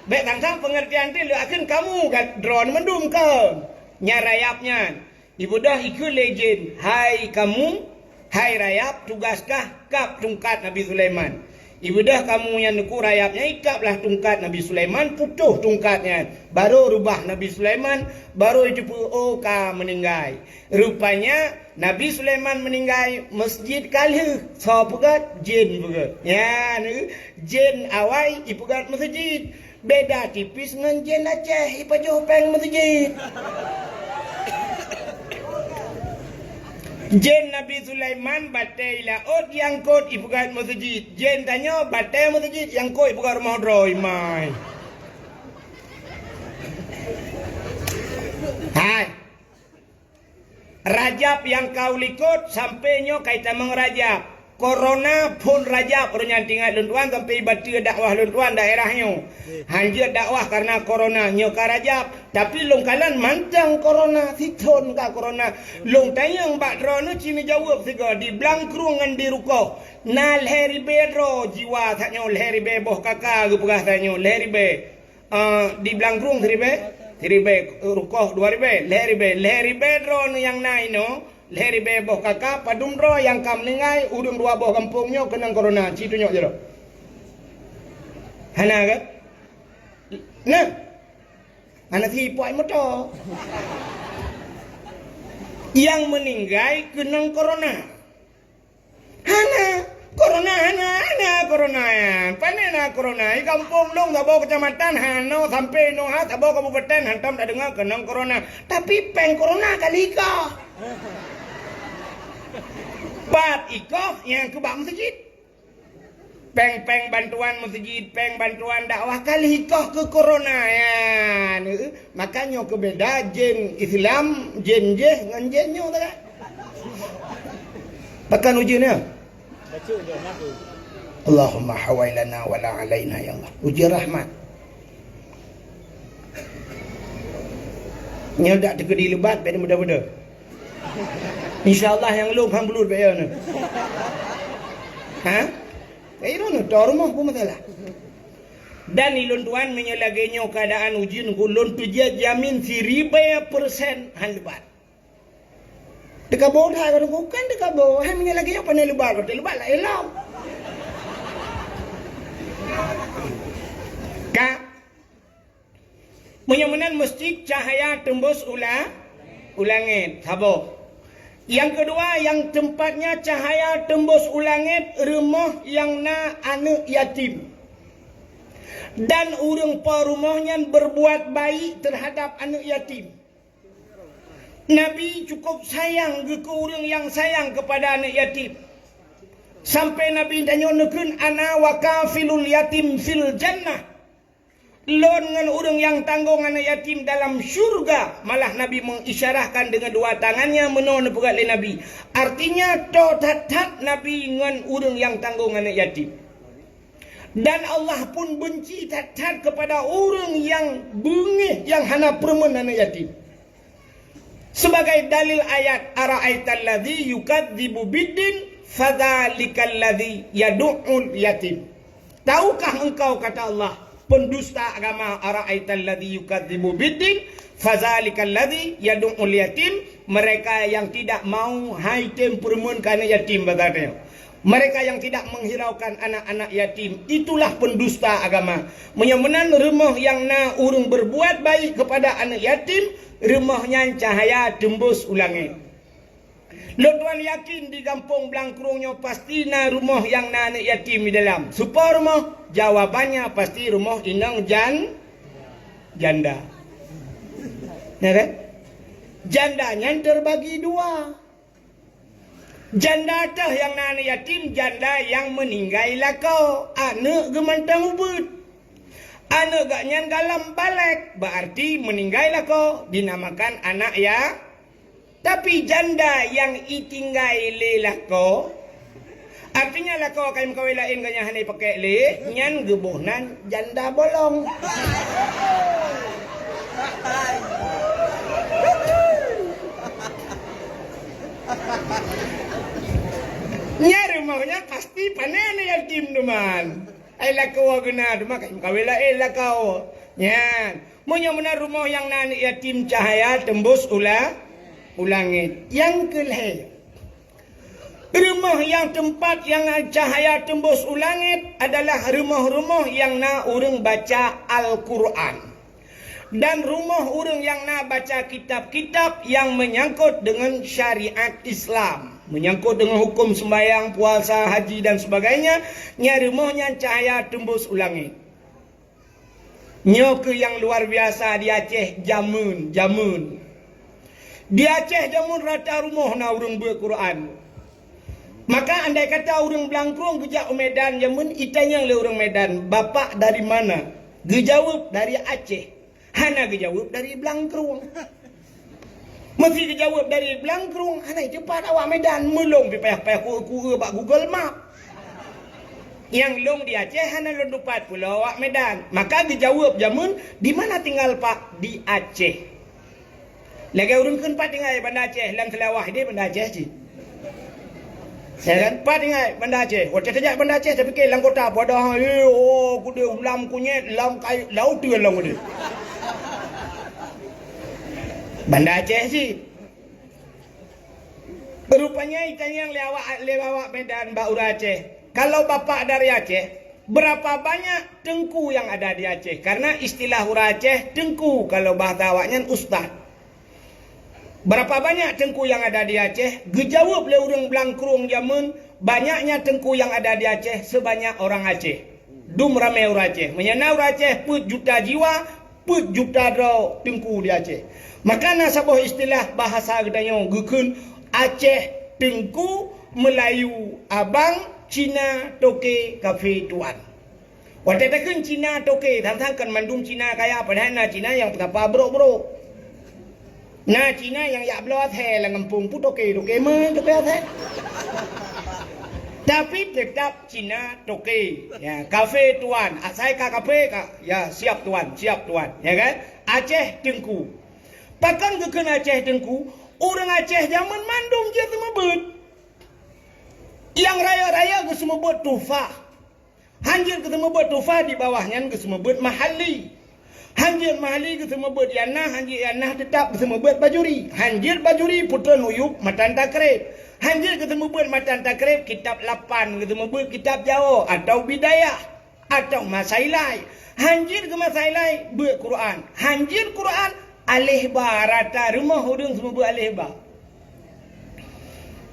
Bèk sang-sang pengertian teuh leuh akheun kamu, kan droeneuh mandum kon. Nyan rayap nyan. Ibeudôh ikeue lé jén, "Hai kamu, hai rayap, tugaih kah kap tungkat Nabi Sulaiman." Ibeudôh kamu nyan teungku rayap nyan ikap lah tungkat Nabi Sulaiman, putôh tungkat nyan. Barô rubah Nabi Sulaiman, barô jiteupeue, oh, ka meuninggai. Rupanya Nabi Sulaiman meuninggai, meuseujid ka lheueh, soe peugöt? Jén peugöt. Nyan, jén awai ipeugöt meuseujid. Beda tipis ngon jén Aceh ipajoh péng meuseujid. Jén Nabi Sulaiman batèe i laôt iangkot ipeugöt meuseujid. Jén tanyoe batèe meuseujid iangkot ipeugöt rumoh droe imai. Hai. Rajab nyang ka u likot sampoe nyoe ka itamong Rajab. Korona phon Rajab, ureueng nyan teuingat lôn tuan sampoe ibateue dakwah lôn tuan daerah nyoe. Hanjeuet dakwah kareuna korona nyoe ka Rajab, tapi lôn kalon mantong korona, sithon ka korona. Lôn tanyong bak droeneuh ci neujaweueb sigoe di Blangkrueng ngon di Rukoh. Na lhèe ribèe droe jiwa that nyoe, lhèe ribèe boh kaka geupeugah that nyoe, lhèe ribèe. Ah, di Blangkrueng siribèe, siribèe, Rukoh dua ribèe, lhèe ribèe, lhèe ribèe droeneuh nyang na inoe, lhèe ribèe boh kaka, padum droe nyang ka meuninggai, ureueng dua boh gampông nyoe keunong korona, ci tunyok jaroe. Hana kan? Nah, hana si puai moto. Nyang meuninggai keunong korona. Hana, korona hana, hana korona nyan. Pane na korona? Di gampông lôn saboh keucamatan hana sampoe nyoe ha saboh kabupaten hantom tadeungoe keunong korona. Tapi péng korona ka lika. Pat ikoh nyang keu bak meuseujid. Péng-péng bantuan meuseujid, péng bantuan dakwah, ka lheuh ikoh keu corona nyan. Maka nyoe keu beda jén Islam, jén jéh ngon jén nyoe teuka. Pakon ujeuen nyoe? Allahumma hawailana wala alaina ya Allah. Ujeuen rahmat. Nyoe dak teukeudi lebat bèk muda-muda. Insya Allah nyang lom han bulut bèk ya nyoe. Ha? Bèk ya nyoe, toh rumoh pun masalah. Dan ilôn tuan meunyoe lagèe nyoe keuadaan ujeuen ku lôn tujiak jamin siribèe persen han lebat. Teukaboh that ka teungku, kan teukaboh. Hai meunyoe lagèe nyoe pane leubah, ka teuleubah lah elok. Ka. Meunyoe meunan meusti cahya teumbus u la-, u langèt. Saboh. Nyang keudua, nyang teumpatnya cahya teumbus u langèt, rumoh nyang na aneuk yatim. Dan ureueng po rumoh nyan berbuat baik terhadap aneuk yatim. Nabi cukup sayang geuh keu ureueng nyang sayang keupada aneuk yatim. Sampai Nabi tanyoe neukheun, "Ana wa kafilul yatim fil jannah." Lôn ngon ureueng nyang tanggong aneuk yatim dalam syurga. Malah Nabi mengisyarahkan dengan dua tangannya meunoe neupeugah lé Nabi. Artinya, toe that-that Nabi ngon ureueng nyang tanggong aneuk yatim. Dan Allah pun benci that-that kepada ureueng nyang beungéh nyang hana peureumeun aneuk yatim. Sebagai dalil ayat, "Ara'aital ladzi yukadzibu biddin, fadzalikal ladzi yadu'ul yatim." Tahukah engkau, kata Allah, pendusta agama, "Ara'aital ladzi yukadzibu biddin, fadzalikal ladzi yadu'ul yatim." Mereka yang tidak mau hai tem peureumeun keu aneuk yatim, bahasa Arabnya. Mereka yang tidak menghiraukan anak-anak yatim, itulah pendusta agama. Meunyoe meunan rumoh nyang na ureueng berbuat baik kepada aneuk yatim, rumoh nyan cahaya teumbus u langét. Lôn tuan yakin di gampông Blangkrueng nyoe pasti na rumoh nyang na aneuk yatim di dalam. Soe po rumoh? Jawabannya pasti rumoh inong jan-, janda. Ya kan? Janda nyan terbagi dua. Janda teuh nyang na aneuk yatim, janda nyang meuninggai lakoe, aneuk geuh mantong ubit. Aneuk geuh nyan galom balek, berarti meuninggai lakoe, dinamakan anak ya-, tapi janda nyang itinggai lé lakoe, artinya lakoe ka meukawen laén geuh nyan hana ipakék lé, nyan geuboh nan janda bolong. Nyan rumoh nyan pasti pane aneuk yatim teuma. Ai lakoe geuh na teuma ka meukawen laén lakoe. Nyan. Meunyoe meunan rumoh nyang na aneuk yatim cahaya teumbus u la-, u langét. Nyang keu lhèe. Rumoh nyang teumpat nyang cahaya teumbus u langét adalah rumoh-rumoh nyang na ureueng baca Al-Qur'an. Dan rumoh ureueng nyang na baca kitab-kitab nyang meunyangkot deungon syariat Islam, meunyangkot deungon huköm seumbahyang, puasa, haji dan sebagainya, nyan rumoh nyan cahaya teumbus u langét. Nyoe keuh nyang luar biasa di Aceh jameun, jameun. Di Aceh jameun rata rumoh na ureueng beuet Quran. Maka andai kata ureueng Blangkrueng geujak u Medan jameun, itanyong lé ureueng Medan, "Bapak dari mana?" Geujaweueb, "Dari Aceh." Hana geujaweueb dari Blangkrueng. Meuseuti geujaweueb dari Blangkrueng, hana teumpat awak Medan, meulong pih payah-payah ku-, ku-, bak Google Map. Nyang lôn di Aceh hana lôn tupat pulo awak Medan. Maka geujaweueb jameun, "Di mana tinggal, Pak?" "Di Aceh." Lagèe ureueng kheun, "Pat tinggai?" "Banda Aceh." Lam Seulawah deh Banda Aceh cit. Ya kan? "Pat tinggai?" "Banda Aceh." Watèe tajak Banda Aceh, tapike lam kota padah, eh, oh, keudeh lam kunyét, lam kai-, laôt teuh lam keudeh. Banda Aceh cit. Rupanya itanyong lé awak, lé awak Medan bak ureueng Aceh, "Kalau Bapak dari Aceh, berapa banyak teungku yang ada di Aceh?" Karena istilah ureueng Aceh teungku, kalau bahasa awaknyan ustaz. "Berapa banyak teungku yang ada di Aceh?" Geujaweueb lé ureueng Blangkrueng jameun, "Banyaknya teungku yang ada di Aceh sebanyak orang Aceh." Dum ramé ureueng Aceh. Meunyoe na ureueng Aceh peuet juta jiwa, peuet juta droe teungku di Aceh. Maka na saboh istilah bahasa geutanyoe geukheun Aceh Teungku, Meulayu Abang, Cina toke kafé tuan. Watée takheun Cina toke, sang-sang kon mandum Cina kaya, padahai na Cina nyang peugapa brok-brok. Na Cina nyang jak bloe asèe lam gampông, peue toke, toke meuh, toke asèe. Tapi teutap Cina toke. Ya, kafé tuan, asai ka kafé ka. Ya, siap tuan, siap tuan. Ya kan? Aceh Teungku. Pakon geukheun Aceh Teungku? Ureuëng Aceh jamén mandum jeuet seumeubeuet. Nyang rayeuk-rayeuk geuseumeubeuet tuhfah. Hanjeuet geuseumeubeuet tuhfah, di bawah nyan geuseumeubeuet mahalli. Hanjeuet mahalli geuseumeubeuet yanah, hanjeuet yanah teutap geuseumeubeuet bajuri. Hanjeuet bajuri putron uyub matan takrib. Hanjeuet geuseumeubeuet matan takrib kitab lapan geuseumeubeuet kitab jawoe atau bidayah. Atau masailai. Hanjeuet keu masailai beuet Quran. Hanjeuet Quran aleh ba rata rumoh ureuëng seumeubeuet aleh ba.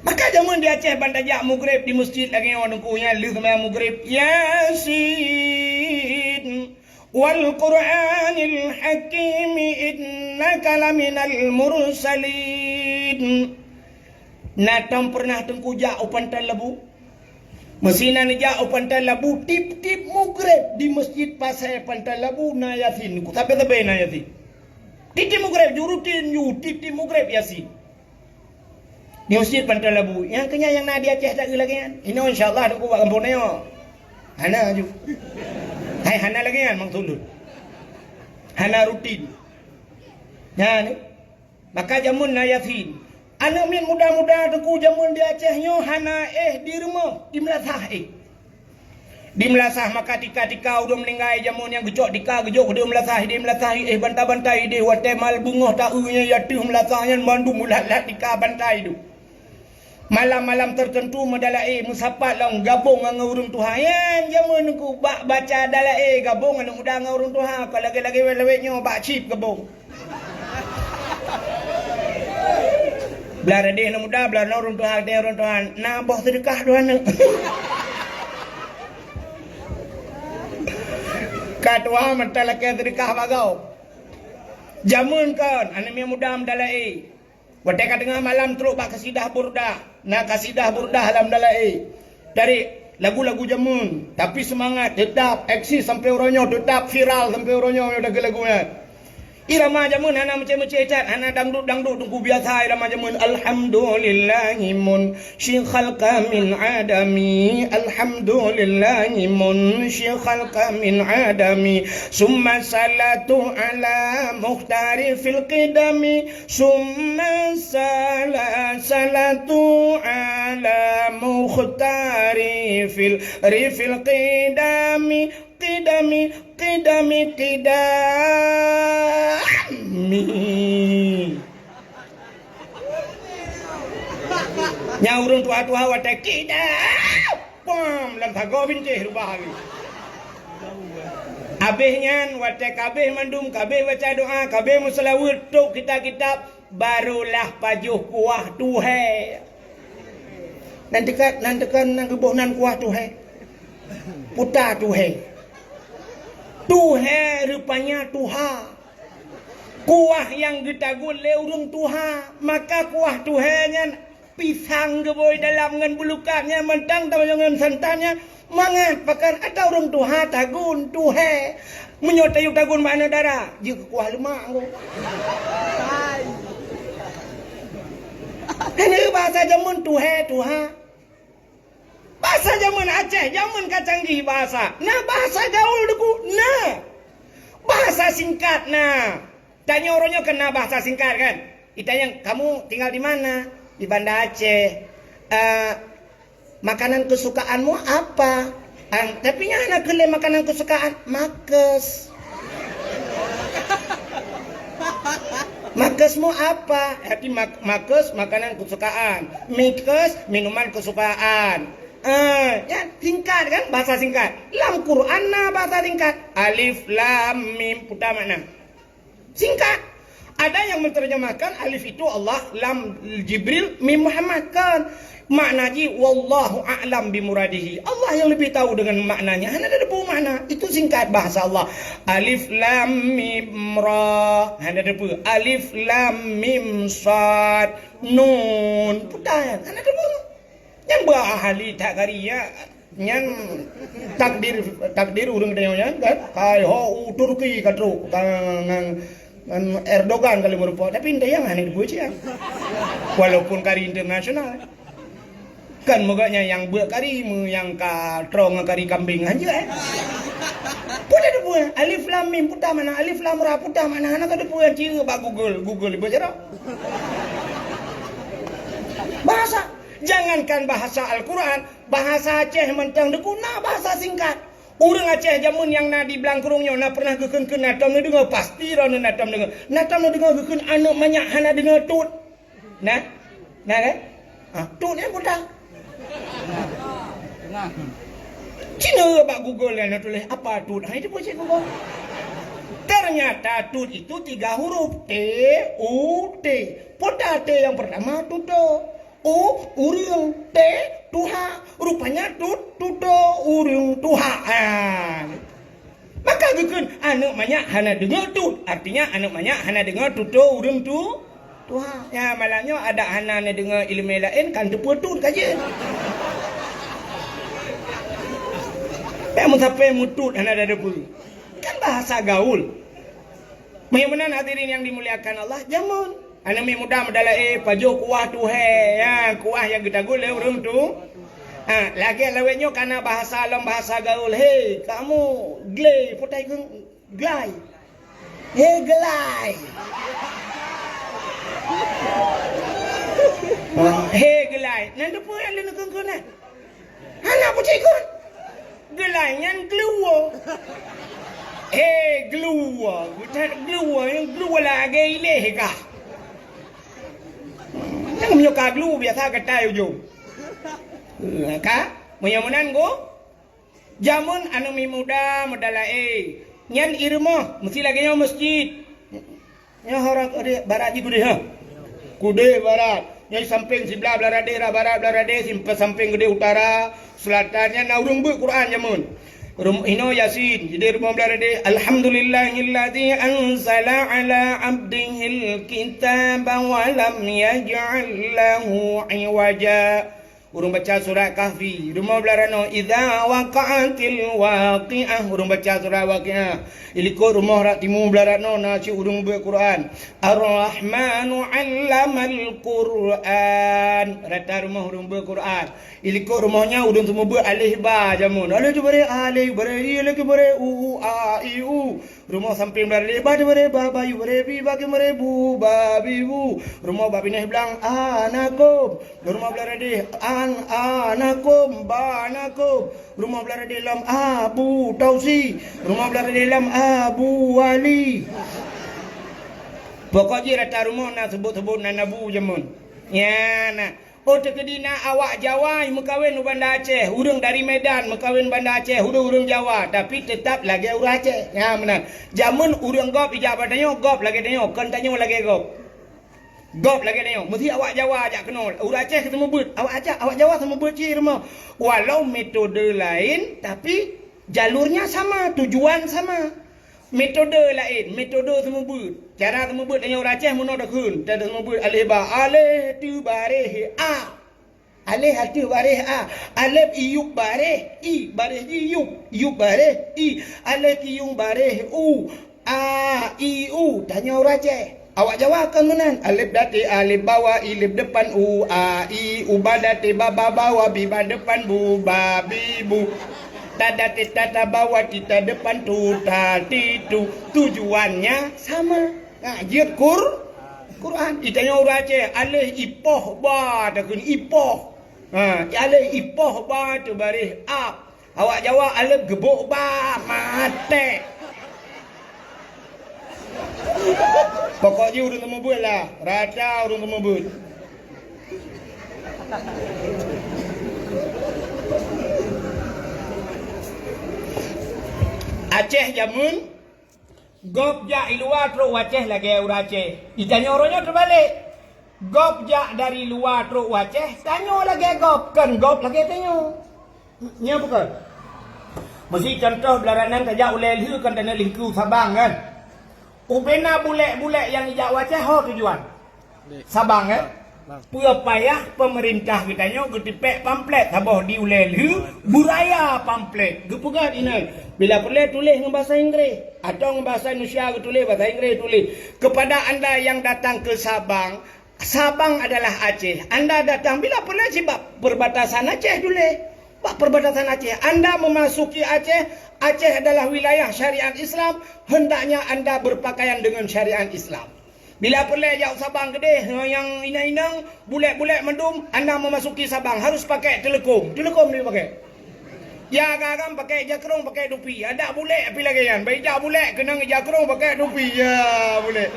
Maka jamén di Aceh ban tajak mugreb di meuseujid lagée nyoe Teungku nyan lheueh seumayang mugreb, Yasin wal Qur'anil Hakim innaka laminal mursalin. Na tom peureunah Teungku jak u Pantai Labu? Meusinan jak u Pantai Labu, tiep-tiep mugreb di meuseujid pasai Pantai Labu na Yasin. Ku sabe-sabe na Yasin. Tiep-tiep mugreb, ju rutin ju, tiep-tiep mugreb Yasin. Di meuseujid Pantai Labu. Nyang keunyan nyang na di Aceh taeu lagée nyan. Inoe insya Allah Teungku bak gampông nyoe. Hana ju. Hai hana lagée nyan maksud lôn. Hana rutin. Nyan. Maka jamén na Yasin. Aneuëk miet muda-muda Teungku jamén di Aceh nyoe hana éh di rumoh, di meulasah éh. Di meulasah maka tika-tika ureuëng meuninggai jamén nyang geucok tika geujok di meulasah, di meulasah éh banta-banta idéh watée mal beungoh taeu nyan ateueh meulasah nyan mandum meulat-lat tika banta idéh. Malam-malam teuteuntu meudalaé meusapat lom gabong ngon ureuëng tuha. Nyan jamén Teungku bak baca dalaé gabong aneuëk muda ngon ureuëng tuha, ka lagée-lagée wét-wét nyoe bak chip gabong. Blah radeh aneuëk muda, blah ureuëng tuha, ureuëng tuha. Na boh seudeukah dua aneuëk. Ka tuha mantong lakée seudeukah bak gob. Jamén kon aneuëk miet muda meudalaé. Watée ka teungoh malam trok bak kasidah Burdah. Na kasidah Burdah lam dalaé. Dari lagu-lagu jamén, tapi seumangat teutap eksis sampoe uroe nyoe, teutap viral sampoe uroe nyoe lagu-lagu nyan. Irama jamén hana meucéh-meucéh that, hana dangdut-dangdut Teungku, biasa irama jamén. Alhamdulillahi munsyi khalqa min adami. Alhamdulillahi munsyi khalqa min adami. Summa salatu ala mukhtari fil qidami. Summa sala-, salatu ala mukhtari fil rifil qidami, qidami, qidami, qidami. Nyang ureuëng tuha-tuha watée qidam, pam, lam sagoe bintéh rubah lagi. Abéh nyan watée kabéh mandum, kabéh baca doa, kabéh meuseulaweuet, trok kitab-kitab, barulah pajoh kuah tuhée. Nan teuka, nan teuka, nan geuboh nan kuah tuhée. Puta tuhée. Tuhée rupanya tuha. Kuah nyang geutagun lé ureuëng tuha, maka kuah tuhée nyan pisang geubôi dalam ngon beulukat nyan mantong tamanyong ngon santan nyan. Mangat pakon ata ureuëng tuha tagun, tuhée. Meunyoe tayue tagun bak aneuëk dara, jeuet keu kuah leumak engko. Hana bahasa jamén tuhée, tuha. Bahasa jamén Aceh, jamén ka canggih bahasa. Na bahasa gaul Teungku? Na. Bahasa singkat na. Tanyoe uroe nyoe kan na bahasa singkat kan? Itanyong, "Kamu tinggal di mana?" "Di Banda Aceh." "Eh, makanan kesukaanmu apa?" Ang, tapi nyan hana keu lé makanan kesukaan, makes. Makesmu apa? Hati mak-, makes makanan kesukaan. Mikes minuman kesukaan. Eh, ya, singkat kan? Bahasa singkat. Lam Quran na bahasa singkat. Alif, lam, mim. Puta makna. Singkat. Ada yang menerjemahkan alif itu Allah, lam Jibril, mim Muhammad. Kan? Makna jih, "Wallahu a'lam bimuradihi." Allah yang lebih tahu dengan maknanya. Hana ada debu makna. Itu singkat bahasa Allah. Alif lam mim ra. Hana ada debu. Alif lam mim sad. Nun. Puta. Hana ada debu. Nyang beuahli that kari nyan, nyan takdir, takdir ureuëng geutanyoe nyan kan. Kai ho u Turki ka trok, ka ngan, ngan Erdogan ka lheueh meurumpok, tapi entah nyang hana dipuji. Walaupun kari internasional. Kan meugah nyan nyang beuet kari, meu nyang ka trong ngon kari kambing hanjeuet, eh. Peue teupeue? Alif lam mim, peue makna alif lam ra, peue makna hana ka teupeue, ci bak Google, Google ibu cara. Bahasa. Jangankan bahasa Al-Quran, bahasa Aceh mantong dikeu na bahasa singkat. Ureuëng Aceh jameun nyang na di Blangkrueng nyoe na pernah geukheun-kheun, na tom neudeungoe, pasti droeneuh na tom deungoe. Na tom neudeungoe geukheun aneuëk manyak hana deungoe tut. Nah, nah kan? Ah, tut nyan buta. Cina bak Google nyan tuléh apa tut. Ha, itu pun cek Google. Ternyata tut itu tiga huruf. T, U, T. Peue T yang pertama? Tuto. U, ureuëng. T, tuha. Rupanya tut, tuto, ureuëng tuha. Ah. Maka geukheun aneuëk manyak hana deungoe tut. Artinya aneuëk manyak hana deungoe tuto ureuëng tu. Tuha. Ya, malam nyoe adak hana neudeungoe iéleumé laén kan teupeue tut ka jeuet. Pek meusape meutut hana teupeue. Kan bahasa gaul. Meunyoe meunan hadirin yang dimuliakan Allah, jameun. Aneuëk miet muda meudala, eh, pajoh kuah tuhé, ya, kuah nyang geutaguen lé ureuëng tu. Ha, lagée lawét nyoe kana bahasa lom bahasa gaul. Hei, kamu glé, peue ta kheun glai. Hei, glai. Ha, hei, glai. Nan teupeue nyang leuneuk kheun-kheun, eh? Hana peucikon. Geulai nyan gluwo. He, gluwo. Gluwo, gluwo lagée iléh kah. Nyang meunyoe ka gluwo biasa geutai ujong. Ka? Meunyoe meunan go, jameun aneuëk miet muda meudala, eh, nyan i rumoh meusti lagée nyoe meuseujid. Nyoe hara keudeh barat jih keudeh, ha. Keudeh barat. Nyoe sampéng siblah blah radeh, ra barat blah radeh, simpa-, sampéng keudeh utara, seulatan. Nyan na ureuëng beuet Quran jameun. Rum-, inoe Yasin, jadi rumoh blah radeh, "Alhamdulillahilladzi anzala ala abdihil kitaba wa lam yaj'al lahu iwaja." Ureuëng baca surat Kahfi, rumoh blah ranoe, "Idza waqa'atil waqi'ah." Ureuëng baca surat Waqiah. Ilikot rumoh rak timu blah ranoe na cit ureuëng beuet Quran. "Ar-Rahmanu 'allamal Qur'an." Rata rumoh ureuëng beuet Quran. Ilikot rumoh nyan ureuëng seumeubeuet aleh ba jameun. Aleh tu bareh, aleh bareh, i aleh tu bareh, u, u, a, i, u. Rumoh sampéng blah radeh, ba tu bareh, ba, ba, yu bareh, bi, ba, ke bareh, bu, ba, bi, bu. Rumoh bak binéh blang, a, na, kom. Rumoh blah radeh, an, a, na, kom, ba, na, kom. Rumoh blah radeh lam, a, bu, tausi. Rumoh blah radeh lam, a, bu, wali. Pokok jih rata rumoh na seubut-seubut na nabu jameun. Nyan na. Oh, teukeudi na awak Jawa meukawen u Banda Aceh, ureuëng dari Medan meukawen Banda Aceh, ureuëng-ureuëng Jawa, tapi teutap lagée ureuëng Aceh. Nyan meunan. Jameun ureuëng gob ijak bak tanyoe, gob lagée tanyoe, kon tanyoe lagée gob. Gob lagée tanyoe. Meusti awak Jawa jak keunoe. Ureuëng Aceh seumeubeuet, awak Aceh, awak Jawa seumeubeuet cit rumoh. Walau metode laén, tapi jalurnya sama, tujuan sama. Metode laén, metode seumeubeuet. Cara seumeubeuet tanyoe ureuëng Aceh meunoe takheun, ta seumeubeuet aleh ba, aleh teubareh a. Aleh ateueh bareh a. Alef iyup bareh i, bareh ji yup, yup bareh i. Alef kiyueng bareh u, a, i, u. Tanyoe ureuëng Aceh. Awak Jawa kon meunan. Alef dati alef bawa, i lef depan u, a, i, u ba dati baba bawa, bi ba depan bu, ba, bi, bu. Ta dati tata bawa, tita depan tu, ta, ti, tu. Tujuannya sama. Nah, jeuet Qur-, Quran. Itanyoe ureuëng Aceh, aleh ipoh ba takheun ipoh. Ha, aleh ipoh ba teubareh a. Awak Jawa alef geubok ba maté. Pokok jih ureuëng seumeubeuet lah, rata ureuëng seumeubeuet. Aceh jameun gob jak i luwa trok u Aceh lagée ureuëng Aceh. Itanyoe uroe nyoe teubalek. Gob jak dari luwa trok u Aceh, tanyoe lagée gob, kon gob lagée tanyoe. Nyoe bukon. Meusi contoh blah ranan tajak ulée lheueh kon taneuk lingku Sabang kan. Ubena bulek-bulek nyang ijak u Aceh ho tujuan. Sabang kan. Peue payah peumeurintah geutanyoe geutipék pamflet saboh di ulée lheueh beuraya pamflet. Geupeugah inan, bila peureulée tuléh ngon basa Inggréh atawa ngon basa Indonesia geutuléh, basa Inggréh tuléh. Kepada anda yang datang ke Sabang, Sabang adalah Aceh. Anda datang bila peureulée cit bak perbatasan Aceh tuléh. Bak perbatasan Aceh. Anda memasuki Aceh, Aceh adalah wilayah syariat Islam, hendaknya anda berpakaian dengan syariat Islam. Bila peureulée jak u Sabang keudeh, nyang inong-inong, bulek-bulek mandum, anda memasuki Sabang harus pakai teuleukom. Teuleukom dipakai. Ya, agam-agam pakai jakrong, pakai tupi. Adak bulek pih lagée nyan. Bak ija bulek keunong ija krong, pakai tupi. Ya, bulek.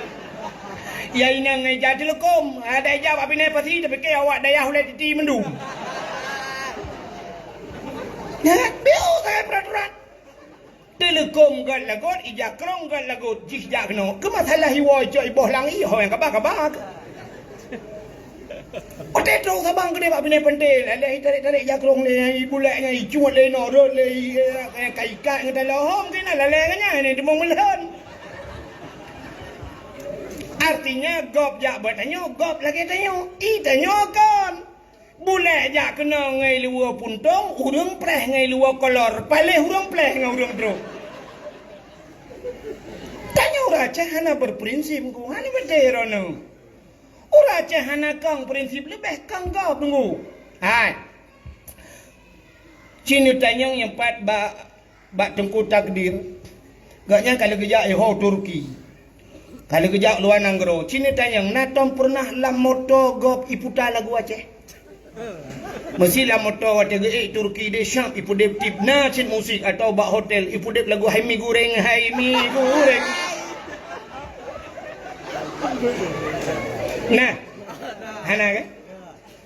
Ya, inong ija teuleukom. Adak ija bak Pinai Pasi, tapike awak dayah ulée titi mandum. Ya, biu sagai peraturan. Teuleukom gét lagot, ija krong gét lagot, jih jak keunoe. Keu masalah iwoe cok iboh lang iho nyang kaba-kaba. Watée trok Sabang keudeh bak Pinai Pante, lalée tarek-tarek ija krong lé, ibulek nyan icuet lé, inoe rot lé, i, eh, ka ikat ngon taloe, hom keunan lalée ngon nyan, ni teumong meulhon. Artinya, gob jak bak tanyoe, gob lagée tanyoe, i tanyoe kon. Bulek jak keunoe ngon luweue puntông, ureuëng preh ngon luweue kolor, paléh ureuëng preh ngon ureuëng trok. Tanyoe ureuëng Aceh hana berprinsip, Teungku, hana beutôi droeneuh. Ureuëng Aceh hana kong prinsip, leubeh kong gob, Teungku. Hai. Cit neutanyong nyang pat bak bak Teungku Takdir, gobnyan ka lheueh geujak iho Turki. Ka lheueh geujak luwa nanggroe. Cit neutanyong, na tom peureunah lam moto gob iputa lagu Aceh? Meusi lam moto watée geuék Turki deh siab ipeudeb tip na cit musik atawa bak hotel ipeudeb lagu Hai Mi Goreng, Hai Mi Goreng. Nah, hana kan?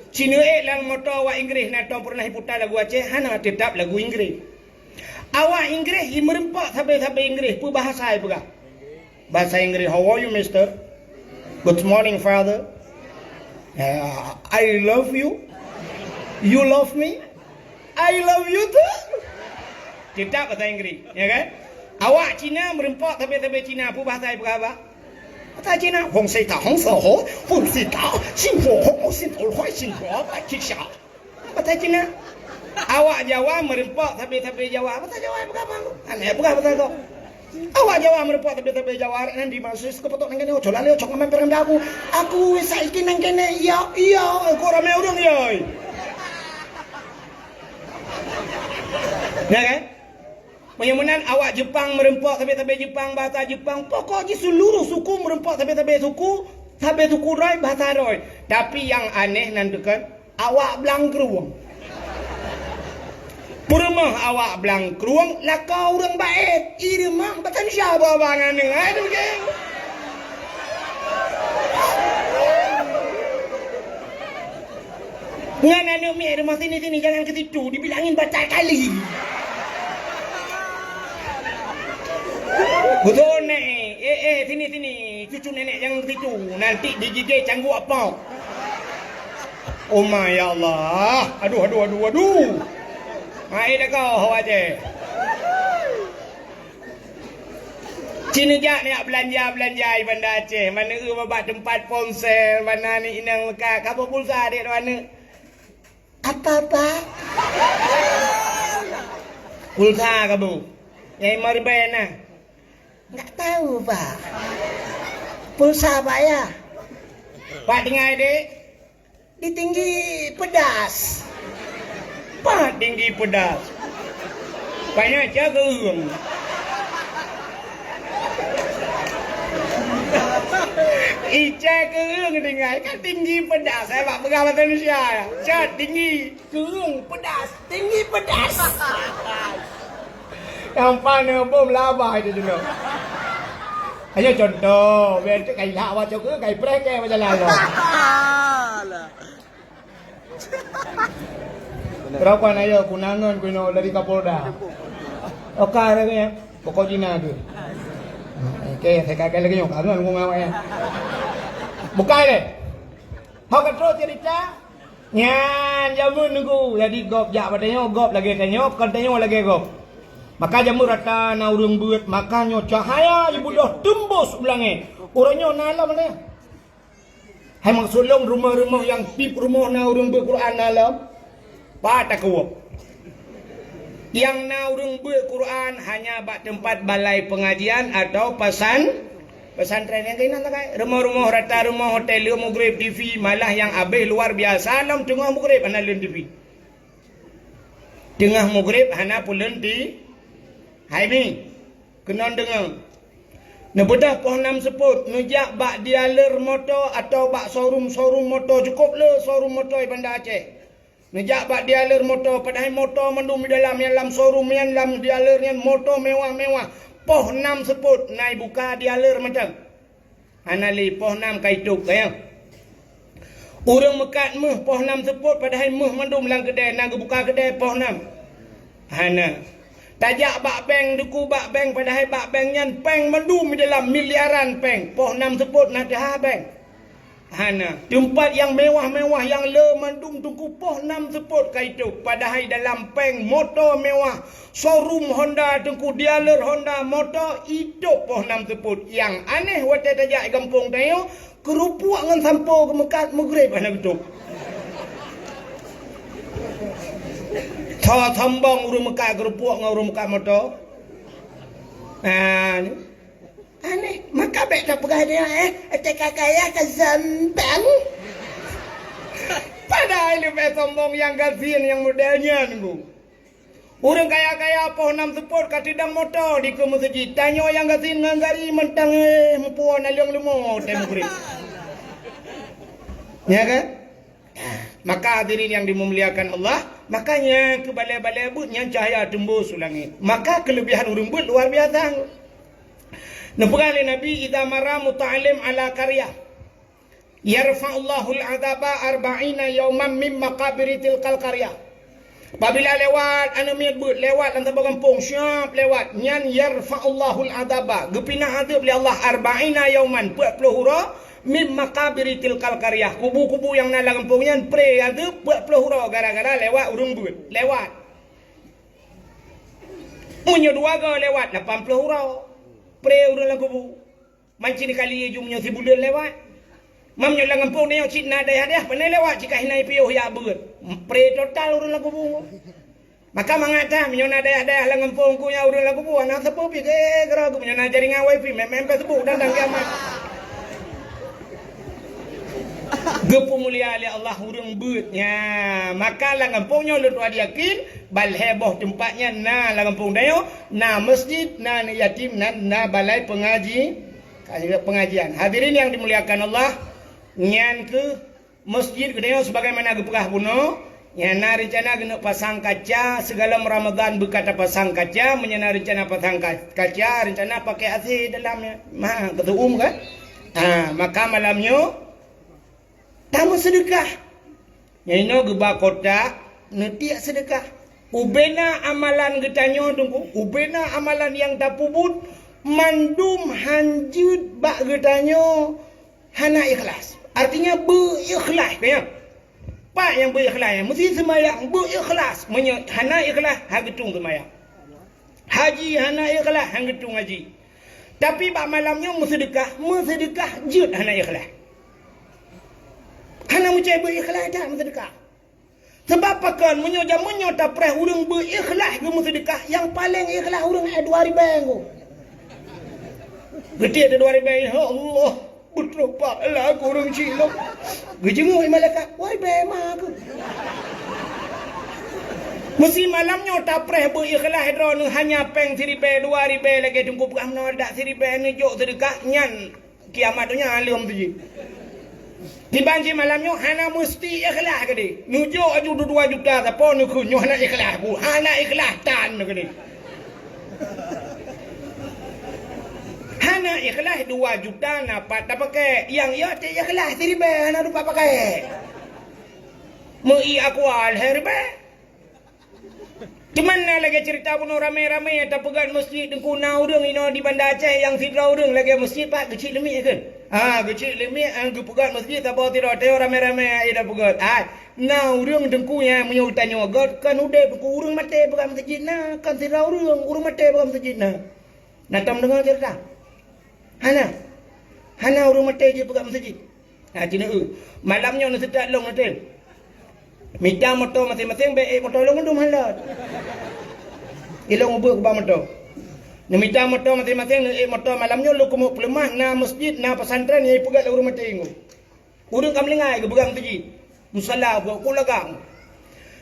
Cit neuék lam moto awak Inggréh na tom peureunah iputa lagu Aceh, hana, teutap lagu Inggréh. Awak Inggréh i meureumpok sabe-sabe Inggréh, peue bahasa ipeugah? Bahasa Inggréh, "How are you, mister? Good morning, father. Uh, I love you. You love me. I love you too." Teutap bahasa Inggréh, ya kan? Awak Cina meureumpok sabe-sabe Cina, peue bahasa ipeugah, bah? Bahasa Cina, "Hong sei ta hong sa ho, fun si ta, sing ho ho, sing ho hoi, sing ho, ba ci sha." Bahasa Cina. Awak Jawa meureumpok sabe-sabe Jawa. Bahasa Jawa peugah apa? Aneh peugah bahasa kau. Awak Jawa meureumpok sabe-sabe Jawa. Nan di maksud keu potok nang kene, "Cok lalé, cok ngamai perang aku. Aku saiki nang kene, iya, iya, kok ramai ureuëng, iya." Ya kan? Meunyoe meunan awak Jepang meureumpok sabe-sabe Jepang, bahasa Jepang. Pokok jih seluruh suku meureumpok sabe-sabe suku, sabe suku roi, bahasa roi. Tapi nyang aneh nan teukan, awak blang krueng. Peurumoh awak blang krueng, lakoe ureuëng baét. I rumoh batan siapa bang aneuëk? Aduh, geng. Ngon aneuk miet rumoh sini-sini, jangan ke situ, dibilangin batai kali. Betul, Nek. Eh, eh, sini, sini. Cucu nenek jangan ke situ. Nanti digigit cangguek apa? Oh my, ya Allah. Aduh, aduh, aduh, aduh. Mai dah kau, awak je. Cit neujak neujak beulanja-beulanja i Banda Aceh, maneue bak teumpat ponsel, mana ni inong meukat, ka beu pulsa dek dua aneuk. Apa, Pak? Pulsa ka beu. Nyang lima ribèe na. Enggak tahu, Pak. Pulsa apa ya? Pak tinggai, Dek. Di tinggi pedas. Pat tinggi pedas. Payah cak keueung. Ica keueung tinggai kan tinggi pedas. Saya bak peugah bahasa Indonesia. Cat tinggi keueung pedas. Tinggi pedas. Gampang neuboh meulaba itu dulu. Ayo contoh, biar tu kai lak baca ke, kai preh ke baca lalu. Alah. Rakan ayo kunangan kuno dari Kapolda. Oka ada ke? Pokok Cina tu. Oke, saya kakak lagi nyok kangen aku ngawak ya. Bukai deh. Hok terus cerita. Nyan jameun nunggu. Jadi gob jak bak tanyoe, gob lagée tanyoe, kon tanyoe lagée gob. Maka jameun rata na ureuëng beuet, maka nyoe cahaya jibeudôh teumbôh u langét. Uroe nyoe na lom lé. Hai maksud lôn, rumoh-rumoh nyang tiep rumoh na ureuëng beuet Quran na lom? Pat takeuwöb. Nyang na ureuëng beuet Quran hanya bak teumpat balai pengajian atau pesan, pesantren nyang keunan sagai. Rumoh-rumoh rata rumoh hotel le mugreb T V, malah nyang abéh luar biasa lom teungoh mugreb hana lôn T V. Teungoh mugreb hana peuleuen T V. Hai mi, keunoe deungoe. Neubeudôh poh nam seupôt, neujak bak dealer moto atau bak showroom-showroom moto, cukôp le showroom moto di Banda Aceh. Neujak bak dealer moto, padahai moto mandum di dalam, nyang lam showroom nyan, lam dealer nyan moto mewah-mewah. Poh nam seupôt na ibuka dealer mantong. Hana lé, poh nam ka itôp, ka nyan. Ureuëng meukat méuh poh nam seupôt, padahai méuh mandum lam keudè, na geubuka keudè poh nam. Hana. Tajak bak bank, teungku, bak bank, padahai bak bank nyan péng mandum di dalam, miliaran péng. Poh nam seupôt na teuhah bank. Hana. Teumpat nyang mewah-mewah nyang le mandum, teungku, poh nam seupôt ka itôp, padahai dalam péng moto mewah, showroom Honda, teungku, dealer Honda, moto, itôp poh nam seupôt. Nyang aneh, watée tajak di gampông tanyoe, keurupuk ngon sampo geumeukat, mugreb hana geutôp. Tho sombong ureuëng meukat keurupuk ngon ureuëng meukat moto. Ha, ni. Aneh, maka bék tapeugah dia, eh, T K K ya ka sombong. Padahai leubeh sombong nyang gasien nyang model nyan, Bu. Ureuëng kaya-kaya poh nam seupôt ka teudong moto dikeue meuseujid. Tanyoe nyang gasien ngon gari mantong, eh, meupuwoe naleueng leumo teuh mugreb. Ya kan? Maka hadirin yang dimuliakan Allah, makanya keu balée-balée beuet nyan cahya teumbus u langét. Maka keulebihan ureuëng beuet luar biasa. Neupeugah lé Nabi, "Idza mara muta'allim ala qaryah, yarfa'ullahul adzaba arba'ina yauman min maqabiri tilkal qaryah." Apabila lewat aneuk miet beuet, lewat lam saboh gampông, siap lewat, nyan yarfa'ullahul adzaba, geupinah azeueb lé Allah arba'ina yauman, peuet ploh uroe, min maqabiri tilkal qaryah, kubu-kubu nyang na lam gampông nyan pre azeueb peuet ploh uroe gara-gara lewat ureuëng beuet, lewat. Meunyoe dua goe lewat, lapan ploh uroe pre ureuëng lam kubu. Man cit kali ju meunyoe sibuleuen lewat. Mam nyoe lam gampông nyoe cit na dayah-dayah, pane lewat cit ka hina piôh jak beuet. Pre total ureuëng lam kubu. Maka mangat that, meunyoe na dayah-dayah lam gampông ku nyang ureuëng lam kubu, hana sapeue pih, eh, keurau ku, meunyoe na jaringan wifi, main-main Facebook dan, dan kiamat. Geupeumulia lé Allah ureuëng beuet. Nya, maka lam gampông nyoe lôn tuan yakin, ban lhée boh teumpat nyan na lam gampông tanyoe, na masjid, na aneuk yatim, na, na balai pengaji-, Ka ingat pengajian. Hadirin yang dimuliakan Allah, nyan keuh masjid geutanyoe sebagaimana geupeugah bunoe, nyang na rencana keuneuk pasang kaca, sigohlom Ramadhan beuka tapasang kaca, meunyoe na rencana pasang ka-, kaca, rencana pakai A C dalam nyan. Ma, keu teu'uem kan? Ha, maka malam nyoe, Tameuseudekah. Nyang inoe geuba kotak, neutiek seudekah. Ubena amalan geutanyoe, Teungku, ubena amalan nyang tapeubuet, mandum hanjeuet bak geutanyoe hana ikhlas. Artinya, beu-ikhlas, ka nyan. Pat nyang beu-ikhlas nyan? Meusti seumayang beu-ikhlas. Meunyoe hana ikhlas, hana geutueng seumayang. Haji hana ikhlas, hana geutueng haji. Tapi bak malam nyoe meuseudekah, meuseudekah jeuet hana ikhlas. Hana meucai beu-ikhlas that meuseudekah. Sabab pakon, meunyoe jameun nyoe tapreh ureuëng beu-ikhlas geumeuseudekah, nyang paleng ikhlas ureuëng, eh, dua ribèe ngon. Geutiek dua ribèe, ya Allah. Beutôi pahala keu ureuëng chik lom. Geujeungui malaikat, "Wai, bèe ma keuh." Meusti malam nyoe tapreh beu-ikhlas droeneuh hanya péng siribèe, dua ribèe lagèe Teungku peugah meunoe, dak siribèe neujok seudeukah nyan kiamat donya lom tu jih. Kiban cit malam nyoe hana meusti ikhlas keudeh. Neujok aju dua juta, sapo neukheun nyoe hana ikhlas bu, hana ikhlas tan keudeh. Hana ikhlas dua juta na pat tapakai. Nyang yo cit ikhlas siribèe hana rupa pakai. Meu-i aqua lhèe ribèe. Cuman na lagèe cerita bunoe ramè-ramè tapeugöt masjid Teungku na ureueng inoe di Banda Aceh nyang sidroe ureueng lagèe masjid pat geucit leumiek kheun. Ha, geucit leumiek, ha, geupeugöt masjid saboh sidroe teuh ramè-ramè ai tapeugöt. Ai, na ureueng Teungku nyang meunyoe tanyoe göt kon udép Teungku ureueng maté peugöt masjid na, kon sidroe ureueng, ureueng maté peugöt masjid na. Na tom deungö cerita? Hana. Hana ureueng maté jipeugöt masjid. Ha, ci neueu. Malam nyoe neuseutôt lôn neutem. Mita moto maséng-maséng, bèk ék moto lôn mandum han lôt. Ilôn ubeuek bak moto. Neumita moto maséng-maséng, neuék moto malam nyoe lôn keumeung peuleumah, na meuseujid, na pesantren nyang ipeugöt lé ureueng maté nyoe. Ureueng ka meuninggai geupeugah meuseujid. Musala buet ku lagak.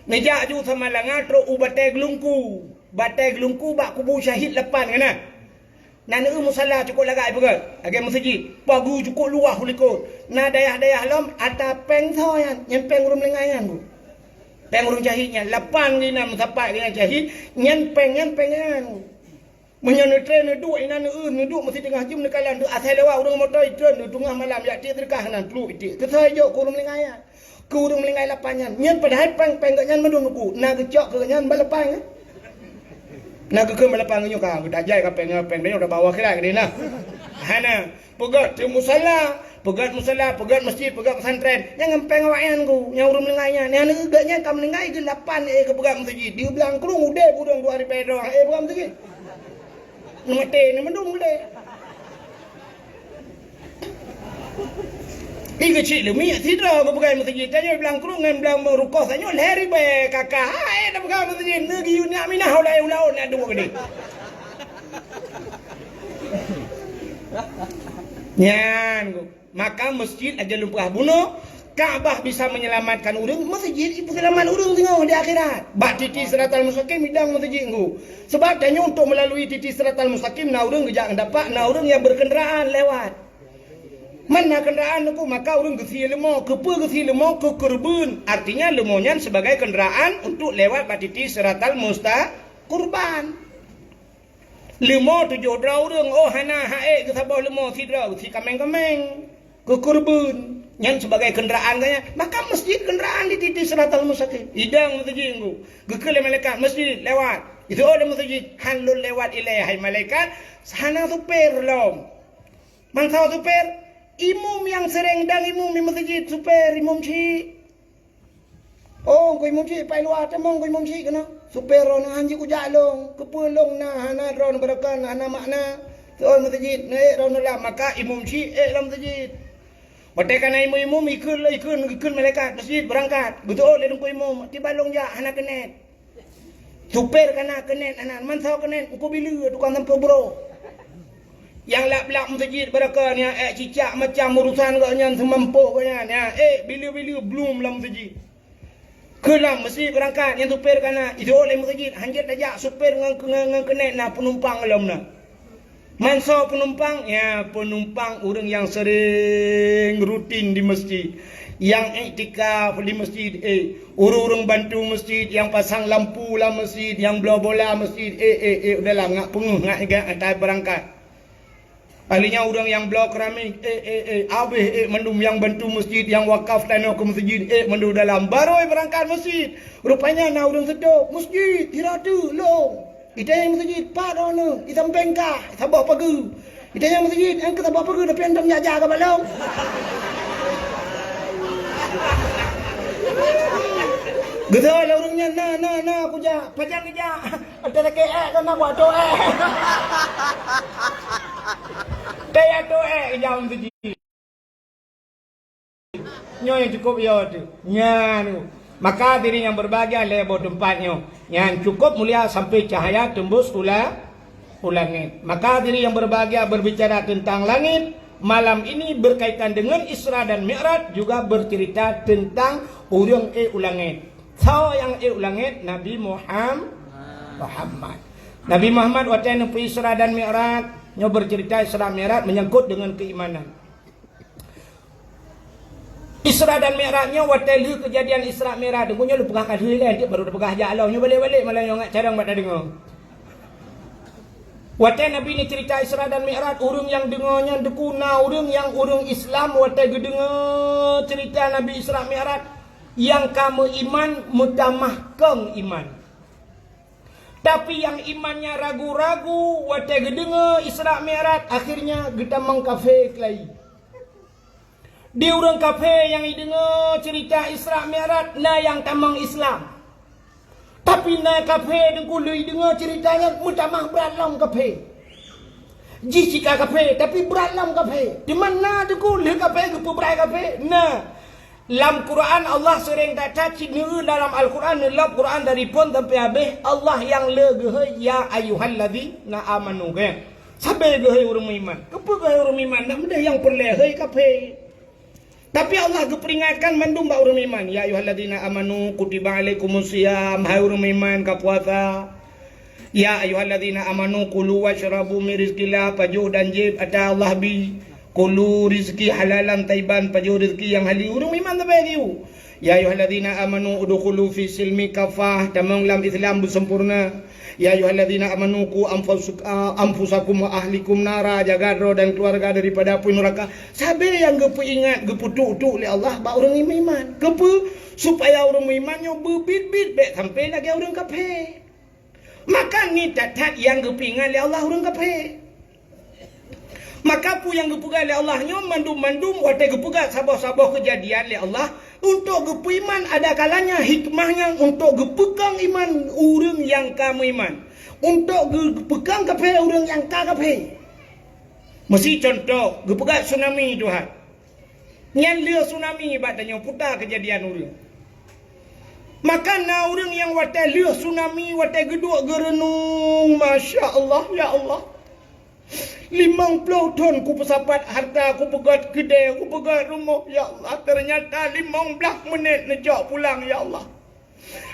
Neujak ju Samalanga trok u Batèe Geulungku. Batèe Geulungku bak kubu syahid lapan ka na. Na neueu musala cukôp lagak ipeugöt, lagèe meuseujid, pageue cukôp luwah u likôt. Na dayah-dayah lom ata pèng soe nyan, nyan pèng ureueng meuninggai nyan. Pèng ureueng syahid nyan, lapan geuh inan meusapat geuh inan syahid, nyan pèng, nyan pèng nyan. Meunyoe neutré neuduek inan neueu, neuduek meusideungoh jeuem neukalon, deuek asai lewat ureueng moto itreun, deuek teungoh malam jak tiek seudeukah nan, pluek itiek. Keu soe jok keu ureueng meuninggai nyan. Keu ureueng meuninggai lapan nyan. Nyan padahai pèng-pèng geuh nyan mandum nuku. Na geucok keu geuh nyan balapan, eh? Na geukheun balapan geuh nyoe ka, geutajai ka pèng, pèng nyoe tabawa kilat keudéh na. Hana. Peugöt teuh musala, peugöt musala, peugöt meuseujid, peugöt pesantren. Nyan ngon pèng awak nyan ku, nyang ureueng meuninggai nyan. Nyang geuh nyan ka meuninggai geuh lapan ék geupeugöt meuseujid. Di Blang Krueng udép ureueng dua ribèe droe, ék peugöt meuseujid. Neumaté ni mandum udép. Ih, keuchik leumiek sidroe geupeugöt meuseujid. Tanyoe Blang Krueng ngon Blang Rukoh tanyoe lhèe ribèe K K. Hai, tapeugah meuseujid, neugeuyue nyak minah ulèe ulaôn na dua geude. Nyan, maka meuseujid lagèe lôn peugah bunoe, Ka'bah bisa menyelamatkan ureueng, meuseujid jipeuseulamat ureueng singoh di akhirat. Bak titi Siratal Mustaqim idong meuseujid ngon. Sebab tanyoe untuk melalui titi Siratal Mustaqim na ureueng geujak ngon tapak, na ureueng nyang berkendaraan lewat. Mana kendaraan nyan ku, maka ureueng geusie leumo. Keupeue geusie leumo? Keu keureubeuen. Artinya leumo nyan sebagai kendaraan untuk lewat bak titi Siratal Musta-, kurban. Leumo tujoh droe ureueng, oh hana hak ék geusaboh leumo sidroe, geusie kaméng-kaméng. Keu keureubeuen. Nyan sebagai kendaraan geuh nyan. Maka meuseujid kendaraan di titi Siratal Mustaqim. Idong meuseujid ngon. Geukheun lé malaikat, "Meuseujid, lewat." Iseuôt lé meuseujid, "Han lôn lewat ilèe, hai malaikat, hana supir lom." Mantong supir, imum nyang seuréng dong imum di meuseujid, supir imum chik. Oh, keu imum chik, pai luwa tamong keu imum chik keunoe. Supir droeneuh, "Han jeuet kujak lôn, keupeue lôn na hana droeneuh beureukan, hana makna." Seuôt meuseujid, neuék droeneuh lam, maka imum chik ék lam meuseujid. Watèe ka na imum-imum, ikheun lé, ikheun, ikheun malaikat, "Meuseujid, beurangkat." Geuseuôt lé teungku imum, "Tiba lôn jak, hana keunet." Supir ka na keunet, hana, mantong keunet, Teungku Bileu, tukang sampoe buroe. Nyang lap-lap meuseujid beureukan nyan, ék cicak macam urusan gobnyan, seumampôh gobnyan nyan, ék bileu-bileu blum lam meuseujid. Keu lam meuseujid beurangkat, nyan supir ka na, iseuôt lé meuseujid, han jeuet tajak supir ngon, ngon, ngon keunet na peunumpang lom na. Mantong peunumpang, nyan peunumpang ureueng nyang seuréng rutin di meuseujid. Nyang iktikaf di meuseujid, ék. Ureueng-ureueng bantu meuseujid, nyang pasang lampu lam meuseujid, nyang bloe bola meuseujid, ék, ék, ék, udahlah, ngat peungeuh, ngat ingat, ata beurangkat. Ahli nyan ureueng nyang bloe keramik, ék, ék, ék, abéh, ék, mandum nyang bantu meuseujid, nyang wakaf tanoh keu meuseujid, ék, mandum dalam. Barô beurangkat meuseujid. Rupanya na ureueng seutôt, "Meuseujid, sira teuk lôn." Itanyong meuseujid, "Pat droeneuh?" Isampéng kah, saboh pageue. Itanyong meuseujid, "Nyan keuh saboh pageue, tapi hantom jak-jak keu bak lôn." Geuseuôt lé ureueng nyan, "Na, na, na, kujak." "Pajan geujak?" "Ata lakèe ék keu na, kuatoe ék." Teuatoe ék geujak meuseujid. Nyoe nyang cukôp yo teuh. Nyan. Maka hadirin yang berbahagia, lhèe boh teumpat nyoe. Nyan cukôp mulia sampai cahaya tembus u la-, u langit. Maka hadirin yang berbahagia, berbicara tentang langit, malam ini berkaitan dengan Isra dan Mi'raj, juga bercerita tentang ureueng ék u langit. Soe nyang ék u langit? Nabi Muham-, Muhammad. Nabi Muhammad watèe neupeu Isra dan Mi'raj, nyoe bercerita Isra Mi'raj menyangkut dengan keimanan. Isra dan Mi'raj nyoe watèe lheueh keujadian Isra Mi'raj, teungku nyoe lôn peugah ka lheueh lé, baru tapeugah jak lom, nyoe balek-balek malam nyoe ngat carông bak tadeungoe. Watèe Nabi neuceurita Isra dan Mi'raj, ureueng nyang deungoe nyan teungku na ureueng nyang ureueng Islam watèe geudeungoe ceurita Nabi Isra Mi'raj, nyang ka meuiman meutamah kong iman. Tapi nyang imannya ragu-ragu watèe geudeungoe Isra Mi'raj, akhirnya geutamong kafé keulayi. Di ureueng kafé nyang jideungoe ceurita Isra Mi'raj na nyang tamong Islam. Tapi na kafé teungku lheueh jideungoe ceurita nyan meutamah brat lom kafé. Jih cit ka kafé, tapi brat lam kafé. Teuma na teungku lheueh kafé geupeubrat kafé? Na. Lam Quran Allah seuring that-that cit neueu dalam Al-Quran, neulop Quran dari phon sampai habéh, Allah nyang le geuhôi, "Ya ayyuhallazina amanu," kan? Sabe geuhôi ureuëng meuiman. Keupeue geuhôi ureuëng meuiman? Dak meudeh nyang peureulée hôi kafé. Tapi Allah geuperingatkan mandum bak ureuëng meuiman, "Ya ayyuhallazina amanu kutiba alaikumus siyam," hai ureuëng meuiman ka puasa. "Ya ayyuhallazina amanu kulu wasyrabu min rizqillah," pajoh dan jieb ata Allah bi. "Kulu rizqi halalan thayyiban," pajoh rezeki nyang hali. Ureuëng meuiman sabe geuh. "Ya ayyuhallazina amanu udkhulu fis silmi kafah," tamong lam Islam beusempurna. "Ya ayyuhallazina amanu qu anfusuk-, a, anfusakum wa ahlikum nara," jaga droe dan keluarga daripada apui neraka. Sabe nyang geupeuingat, geupeutuk-tuk lé Allah bak ureuëng meuiman. Keupeue? Supaya ureuëng meuiman nyoe beubiet-biet bék sampai lagée ureuëng kafé. Maka ngieng that-that nyang geupeuingat lé Allah ureuëng kafé. Maka peue nyang geupeugah lé Allah nyoe mandum-mandum watée geupeugah saboh-saboh keujadian lé Allah, untuk geupeuiman ada kalanya hikmah nyan untuk geupeukong iman ureuëng nyang ka meuiman, untuk geupeukong kafé ureuëng nyang ka kafé. Meusi cuntoh geupeugah tsunami Tuhan. Nyan lheueh tsunami bak tanyoe puta keujadian ureuëng. Maka na ureuëng nyang watée lheueh tsunami, watée geuduek geureunung, "Masya Allah, ya Allah. Limong ploh thon kupeusapat harta, kupeugét keudée, kupeugét rumoh, ya Allah. Teunyata limong blaih meunét neujok pulang, ya Allah.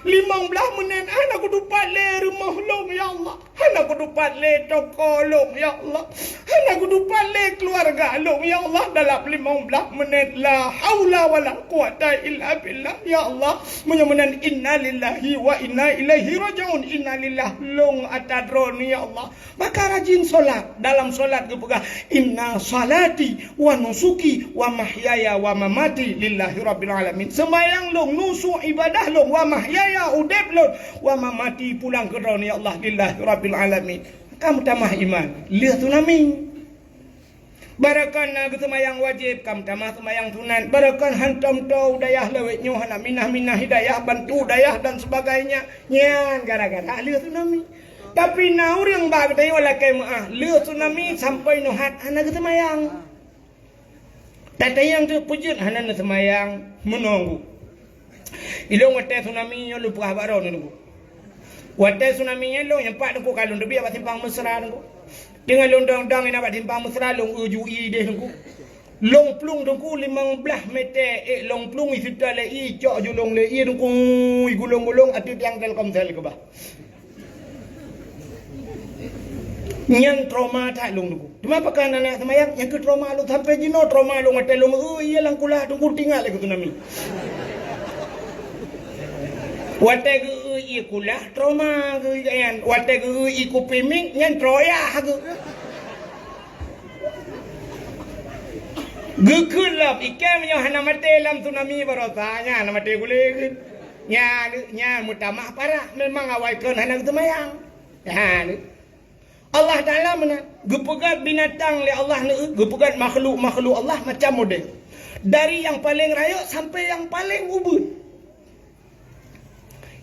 Limong blaih meunét hana kutupat lé rumoh lôn, ya Allah. Hana kutupat lé toko lôn, ya Allah. Hana kutupat lé keuluwarga lôn, ya Allah. Dalam limong blaih meunét, la haula wala quwata illa billah, ya Allah." Meunyoe meunan, innalillahi wa inna ilaihi rajiun. Innalillah lôn ata droeneuh, ya Allah. Maka rajin solat. Dalam solat geupeugah, "Inna salati wa nusuki wa mahyaya wa mamati lillahi rabbil alamin." Seumayang lôn, nusuk ibadah lôn, wa mahyaya, udeb lôn, wa mamati, pulang keu droeneuh, ya Allah, lillahi rabbil alamin. Ka meutamah iman lheueh tsunami. Barokon na geuseumayang wajéb, ka meutamah seumayang sunat. Barokon hantom toe u dayah lawét nyoe hana minah-minah hidayah, bantu dayah dan sebagainya. Nyan gara-gara lheueh tsunami. Tapi na ureuëng bak geutanyoe lakée meuáh, lheueh tsunami sampoe nyoe hat hana geuseumayang. Tatanyong teuk peue jeuet hana neuseumayang meunoe. Ilôn watée tsunami nyoe lôn peugah bak droeneuh. Watée tsunami nyan lôn nyang pat Teungku ka lôn teubiet bak simpang Mesra Teungku. Teungoh lôn dong-dong inan bak simpang Mesra lôn eu ju ié deh Teungku. Lôn plueng Teungku limong blaih mètè, ék lôn plueng ié seuta lé ié, icok ju lôn lé ié Teungku, igulong-gulong ateueh tiang Telkomsel keubah. Nyan trauma that lôn Teungku. Teuma pakon aneuk seumayang nyang keu trauma lôn sampoe jinoe trauma lôn watée lôn eu ié lam kulah Teungku teuingat lé keu tsunami. Watée geu eu ié kulah trauma geu nyan. Watée geu eu ié kupi mic nyan troyah geu. Geukeulop ikan meunyoe hana maté lam tsunami barosa nyan hana maté gulé geuh. Nyan, nyan meutamah parah memang awai kon hana geuseumayang. Nyan. Allah Taala meunan geupeugét binatang lé Allah neu, geupeugét makhluk-makhluk Allah macam model. Dari nyang paleng rayeuk sampai nyang paleng ubeut.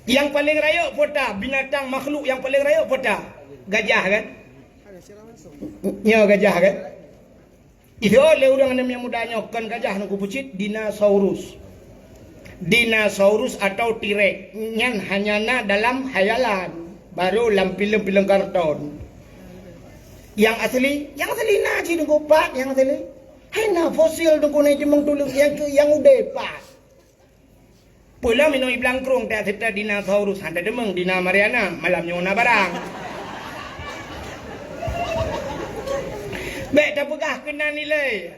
Nyang paleng rayeuk peue ta, binatang makhluk nyang paleng rayeuk peue ta? Gajah kan? Nyoe gajah kan? Itu lé ureuëng aneuk muda nyoe kon gajah Teungku peucit, dinosaurus. Dinosaurus atau T-Rex nyan hanya na dalam khayalan, baru lam filem-filem karton. Nyang asli, nyang asli na cit Teungku pat nyang asli. Hai na fosil Teungku na cimong tuleueng nyang keu nyang udeb pat. Peue lom inoe i Blangkrueng ta seutôt dinosaurus, han tadeungoe dina Mariana, malam nyoe na barang. Bék tapeugah keunan ilée.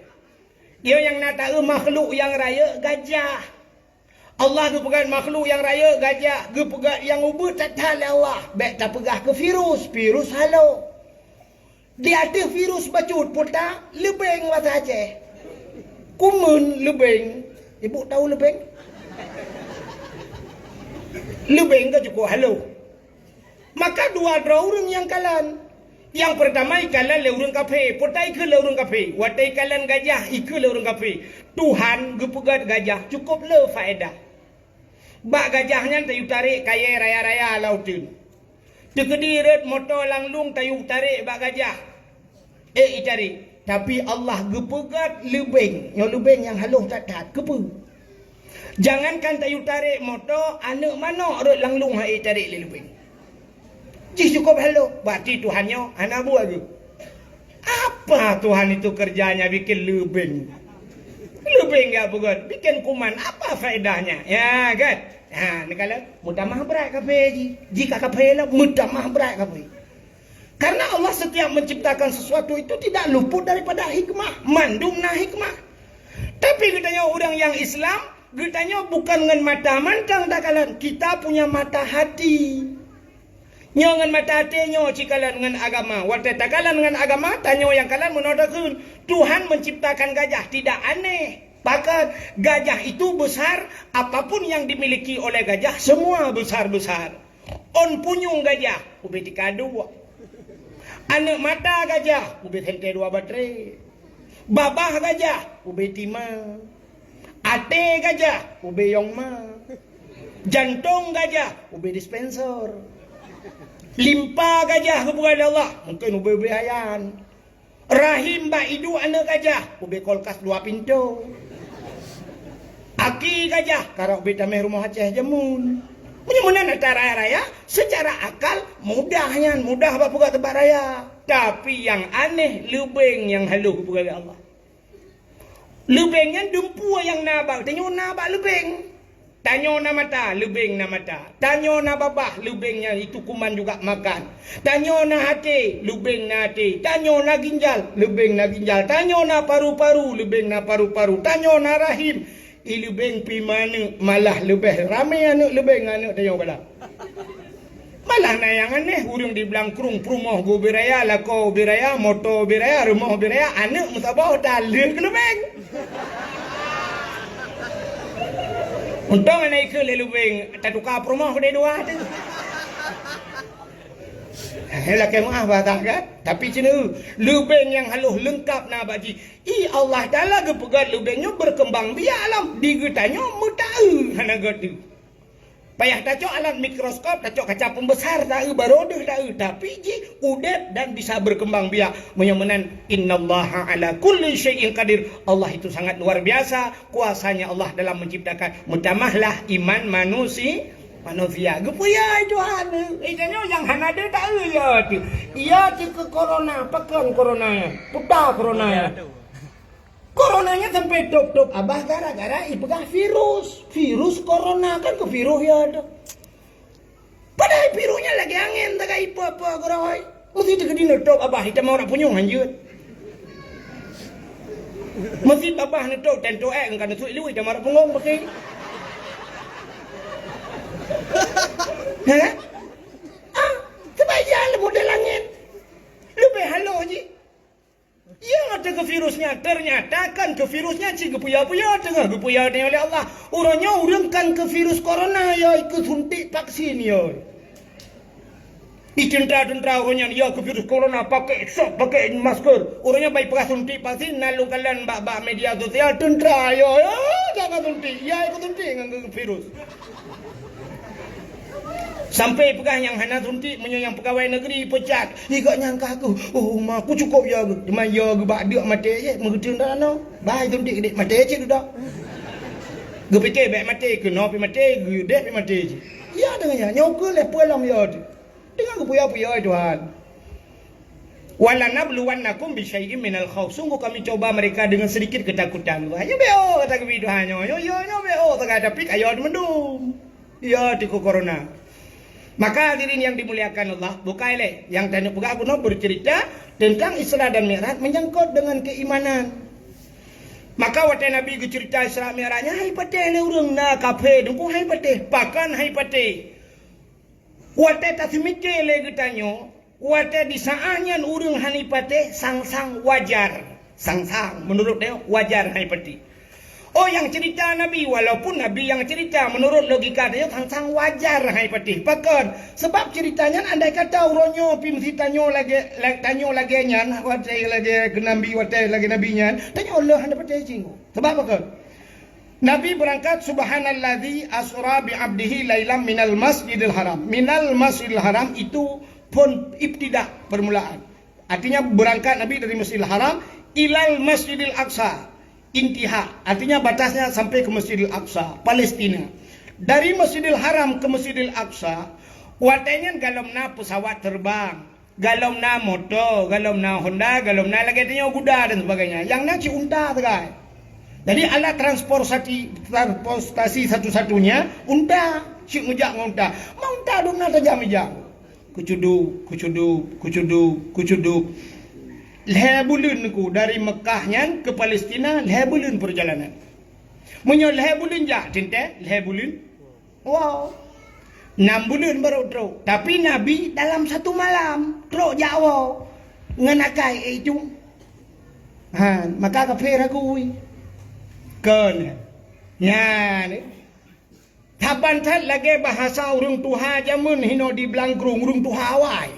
Nyoe nyang na taeu makhluk nyang rayeuk gajah. Allah geupeugét makhluk nyang rayeuk gajah, geupeugét nyang ubeut that-that lé Allah. Bék tapeugah keu virus, virus halo. Di ateueh virus bacut peue ta leubeng basa Aceh. Kumeun leubeng. Ibu tahu leubeng? Leubeng ka cukôp haloh. Maka dua droe ureuëng nyang kalon. Nyang peurtama ikalon lé ureuëng kafé. Peue ta ikheun lé ureuëng kafé? Watée ikalon gajah ikheun lé ureuëng kafé. Tuhan geupeugét gajah cukôp le faedah. Bak gajah nyan tayue tarek kayée raya-raya lam uteuen. Teukeudi rot moto lam lueng tayue tarek bak gajah. Eh, itarek, tapi Allah geupeugét leubeng. Nyoe leubeng nyang halôh that-that. Keupeue? Jangankan tayue tarek moto, aneuk manok rot lam lueng han itarek lé leubeng. Jih cukôp halôh, berarti Tuhan nyoe hana buet geuh. Apa Tuhan itu kerjanya bikin leubeng? Leubeng gak peugét, bikin kuman, apa faedahnya? Ya kan? Ha, neukalon, meutamah brat kaphé jih. Jih ka kaphé lom, meutamah brat kaphé. Karena Allah setiap menciptakan sesuatu itu tidak luput daripada hikmah. Mandum na hikmah. Tapi geutanyoe ureuëng nyang Islam, geutanyoe bukan ngon mata mantong takalon. Kita punya mata hati. Nyoe ngon mata até nyoe cikalon ngon agama. Watée takalon ngon agama, tanyoe nyang kalon meunoe takheun. Tuhan menciptakan gajah tidak aneh. Pakon, gajah itu besar, apapun yang dimiliki oleh gajah, semua besar-besar. Ôn punyueng gajah, ubé tika duek. Aneuk mata gajah, ubé sentée dua batré. Babah gajah, ubé tima. Até gajah, ubé yong ma. Jantong gajah, ubé dispenser. Limpa gajah geupeugah lé Allah, mungken ubé-ubé ayan. Rahim bak iduek aneuk gajah, ubé kulkas dua pintoe. Aki gajah, karap ubé tameh rumoh Aceh jameun. Meunyoe meunan atra raya-raya, secara akal mudah nyan, mudah bak peugah teumpat raya. Tapi nyang aneh, leubeng nyang halôh geupeugah lé Allah. Leubeng nyan dumpeue nyang na bak, tanyoe na bak leubeng. Tanyoe na mata, leubeng na mata. Tanyoe na babah, leubeng nyan itu kuman juga makan. Tanyoe na até, leubeng na até. Tanyoe na ginjal, leubeng na ginjal. Tanyoe na paru-paru, leubeng na paru-paru. Tanyoe na rahim, i leubeng pih meuaneuk, malah leubeh ramé aneuk leubeng ngon aneuk tanyoe bala. Malah na nyang aneh, ureuëng di Blangkrueng peurumoh geuh ubé raya, lakoe ubé raya, moto ubé raya, rumoh ubé raya, aneuk meusaboh taleuek leubeng. Untông aneuk ikheun lé leubeng, tatuka peurumoh keudeh dua teuh. Hei, lakée meuáh bahasa kan? Tapi cina, leubeng nyang halôh leungkap na bak jih. I Allah Taala geupeugah leubeng nyoe berkembang biak lom, di geutanyoe meutaeu hana gét. Payah tacok alat mikroskop, tacok kaca pembesar taeu, baroe deuh taeu, tapi jih udeb dan bisa berkembang biak. Meunyoe meunan, innallaha ala kulli syai'in qadir. Allah itu sangat luar biasa kuasanya Allah dalam menciptakan. Meutamahlah iman manusi-, manusia. Geupeue ya Tuhan, eh, tanyoe nyang hana deuh taeu ya tu. Ya tu keu corona, pakon corona nyan? Peue corona nyan? Corona nyan sampai tôb-tôb abah gara-gara ipeugah virus. Virus corona kan keu virus ya tu. Padahai virus nyan lagée angén tagai ipe-pe gurôi. Meusti teukeudi neutôb abah, itamong rak punyueng hanjeuet. Meusti abah neutôb, tanto ék ka neusut ilui itamong rak pungong pakai. Ha? Ah, sebab iya le model angén. Leubeh halôh jih. Ya, teuka virus nyan, ternyata kan keu virus nyan cit geupuya-puya teungoh geupuya teungoh lé Allah. Uroe nyoe ureuëng kan keu virus corona, ya, ikeu suntik vaksin, ya. Di teuntara-teuntara uroe nyan, ya, keu virus corona, pakai sok, pakai masker. Uroe nyoe bai peugah suntik vaksin, na lôn kalon bak, bak media sosial, teuntara, ya, ya, jangan suntik. Ya, ikeu suntik ngon virus. Sampai peugah nyang hana suntik, meunyoe nyang peugawai negeri pecat, igak nyang ka keuh, "Oh, ma, ku cukôp ya geuh." Teuma ya geuh bak deuk maté cit, meugeuteun dak nanoe. Bah suntik dek maté cit dudoe. Geupike bék maté, keunoe pi maté, geudeh pi maté cit. Ya deungon ya, nyoe keuh lé peue lom ya tu. Deungon geupuya-puya Tuhan. "Walanabluwannakum bisyai'im minal khauf." Sungguh kami coba mereka dengan sedikit ketakutan. Nyoe B O kata keubiet Tuhan nyoe. Nyoe, nyoe, nyoe B O sagai, tapi ka yo teumandum. Yo teuka corona. Maka hadirin yang dimuliakan Allah, bukai lé nyang taneuk peugah bunoe bercerita tentang Isra dan Mi'raj menyangkut dengan keimanan. Maka watée Nabi geucerita Isra Mi'raj nyan hai patéh lé ureuëng na kaphé deungoe hai patéh, pakon hai patéh. Watée taseumiké lé geutanyoe, watée di saát nyan ureuëng hana patéh, sang-sang wajar. Sang-sang, meunurot tanyoe, wajar hana patéh. Oh, nyang cerita Nabi, walaupun Nabi nyang cerita, meunurot logika tanyoe, sang-sang wajar hana patéh. Pakon? Sebab cerita nyan andai kata uroe nyoe pi meusitanyoe lagée, la-, tanyoe lagée nyan, watée lagée keu Nabi, watée lagée Nabi nyan, tanyoe lheueh hana patéh cinggu. Sabab pakon? Nabi beurangkat, "Subhanalladzi asra bi abdihi lailam minal masjidil haram." Minal masjidil haram itu phon ibtida, permulaan. Artinya, berangkat Nabi dari Masjidil Haram ilal Masjidil Aqsa. Intiha, artinya batasnya sampai ke Masjidil Aqsa, Palestina. Dari Masjidil Haram ke Masjidil Aqsa, watée nyan galom na pesawat terbang, galom na moto, galom na Honda, galom na lagée tanyoe guda dan sebagainya. Yang na cit unta sagai. Jadi alat transportasi, transportasi satu-satunya unta, cit meujak ngon unta. Ma unta dum na tajam ija. Kucuduk, kucuduk, kucuduk, kucuduk. Lhée buleuen ku dari Mekah nyan ke Palestina, lhée buleuen perjalanan. Meunyoe lhée buleuen jak teuntée, lhée buleuen. Wow. Nam buleuen baru trok. Tapi Nabi dalam satu malam trok jak wow. Ngon akai, eh, itu. Ha, maka kafé ragu. Kon. Nyan. Saban that lagée bahasa ureuëng tuha jameun hinoe di Blangkrueng, ureuëng tuha awai.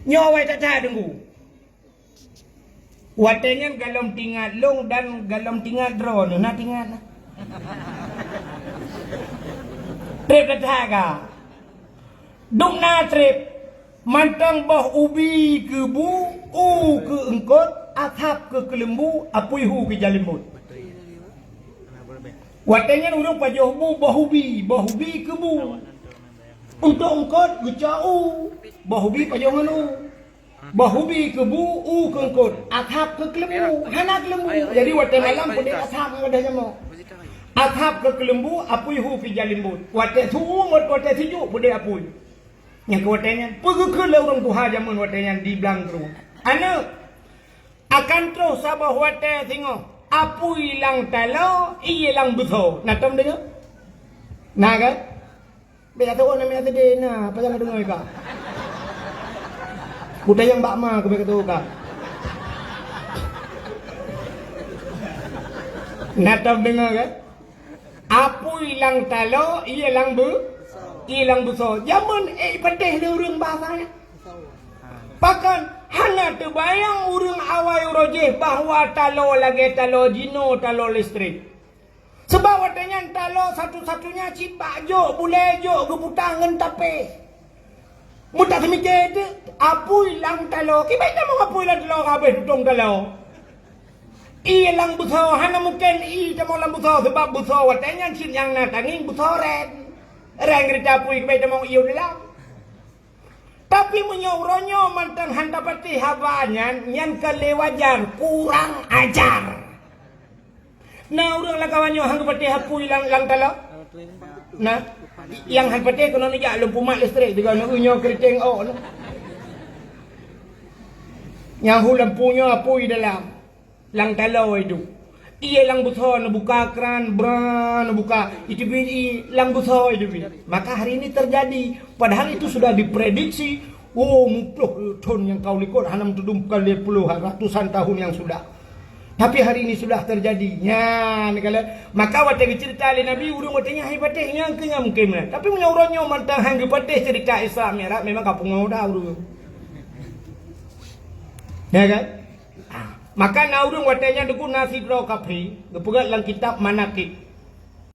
Nyoe awai that-that deungoe. Watée nyan galom tingat lông dan galom tingat droeneuh, na tingat na. Treb that-that ka. Dum na treb, mantong boh ubi keu bu, u keu eungkot, asab keu keuleumbu, apui hu keu jalimbot. Watée nyan ureuëng pajoh bu, boh ubi, boh ubi keu bu. Untuk eungkot geucok u, boh ubi pajoh ngon u. Boh ubi keu bu, u keu eungkot, asab keu keuleumbu, hana keuleumbu. Jadi watée malam peudeh asab ngon wadah jamok. Asab keu keuleumbu, apui hu keu jalimbot. Watée su-, watée sijuek peudeh apui. Nyang keu watée nyan, peugeukeue lé ureuëng tuha jameun watée nyan di Blangkrueng. Aneuëk, akan troh saboh watée singoh, apui lam taloe, ié lam beusoe. Na tom deungoe? Na kan? Bèk ka teu'oh namiet sideh na, pajan ka deungoe ka. Kutanyong bak ma keuh bèk ka teu'oh ka. Na tom deungoe kan? Apui lam taloe, ié lam beu-, ié lam beusoe. Jameun ék patéh lé ureueng bahasa nyan. Pakon hana teubayang ureueng awai uroe jéh bahwa taloe lagèe taloe jinoe, taloe listrik. Sabab watèe nyan taloe satu-satunya cit bak jok, bulèe jok geuputa ngon tapéh. Meutateumiké teuk, apui lam taloe, kiban tamong apui lam taloe ka habéh tutong taloe. Ié lam beusoe, hana mungken ié tamong lam beusoe, sabab beusoe watèe nyan cit nyang na tangieng beusoe rèn. Rèn geurita apui kiban tamong ié u dalam. Tapi meunyoe uroe nyoe mantong hana tapatéh haba nyan, nyan ka lé wajar, kurang ajar. Na ureueng lam kawan nyoe han geupatéh apui lam, lam taloe? Na? Nyang han patéh keunoe neujak lampu mat listrik, sigoe nyoe keuriteng ôk. Nyang hu lampu nyoe apui dalam. Lam taloe itu. Ié lam beusoe neubuka kran, bra, neubuka. Itu bi ié lam beusoe itu bi. Maka hari ini terjadi. Padahal itu sudah diprediksi. Oh, muplôh thon nyang ka u likot, hana meutudum bukan lhèe plôh, ratusan tahun yang sudah. Tapi hari ini sudah terjadi. Nyan, kalau, maka watèe geuceurita lé Nabi, ureueng watèe nyan han patéh, nyan keuh nyang mungken meunan. Tapi meunyoe uroe nyoe mantong han geupatéh ceurita Isra Mi'raj, memang ka pungo dah ureueng. Ya kan? Ah, maka na ureueng watèe nyan teungku na sidroe kafé, geupeugah lam kitab Manaqib.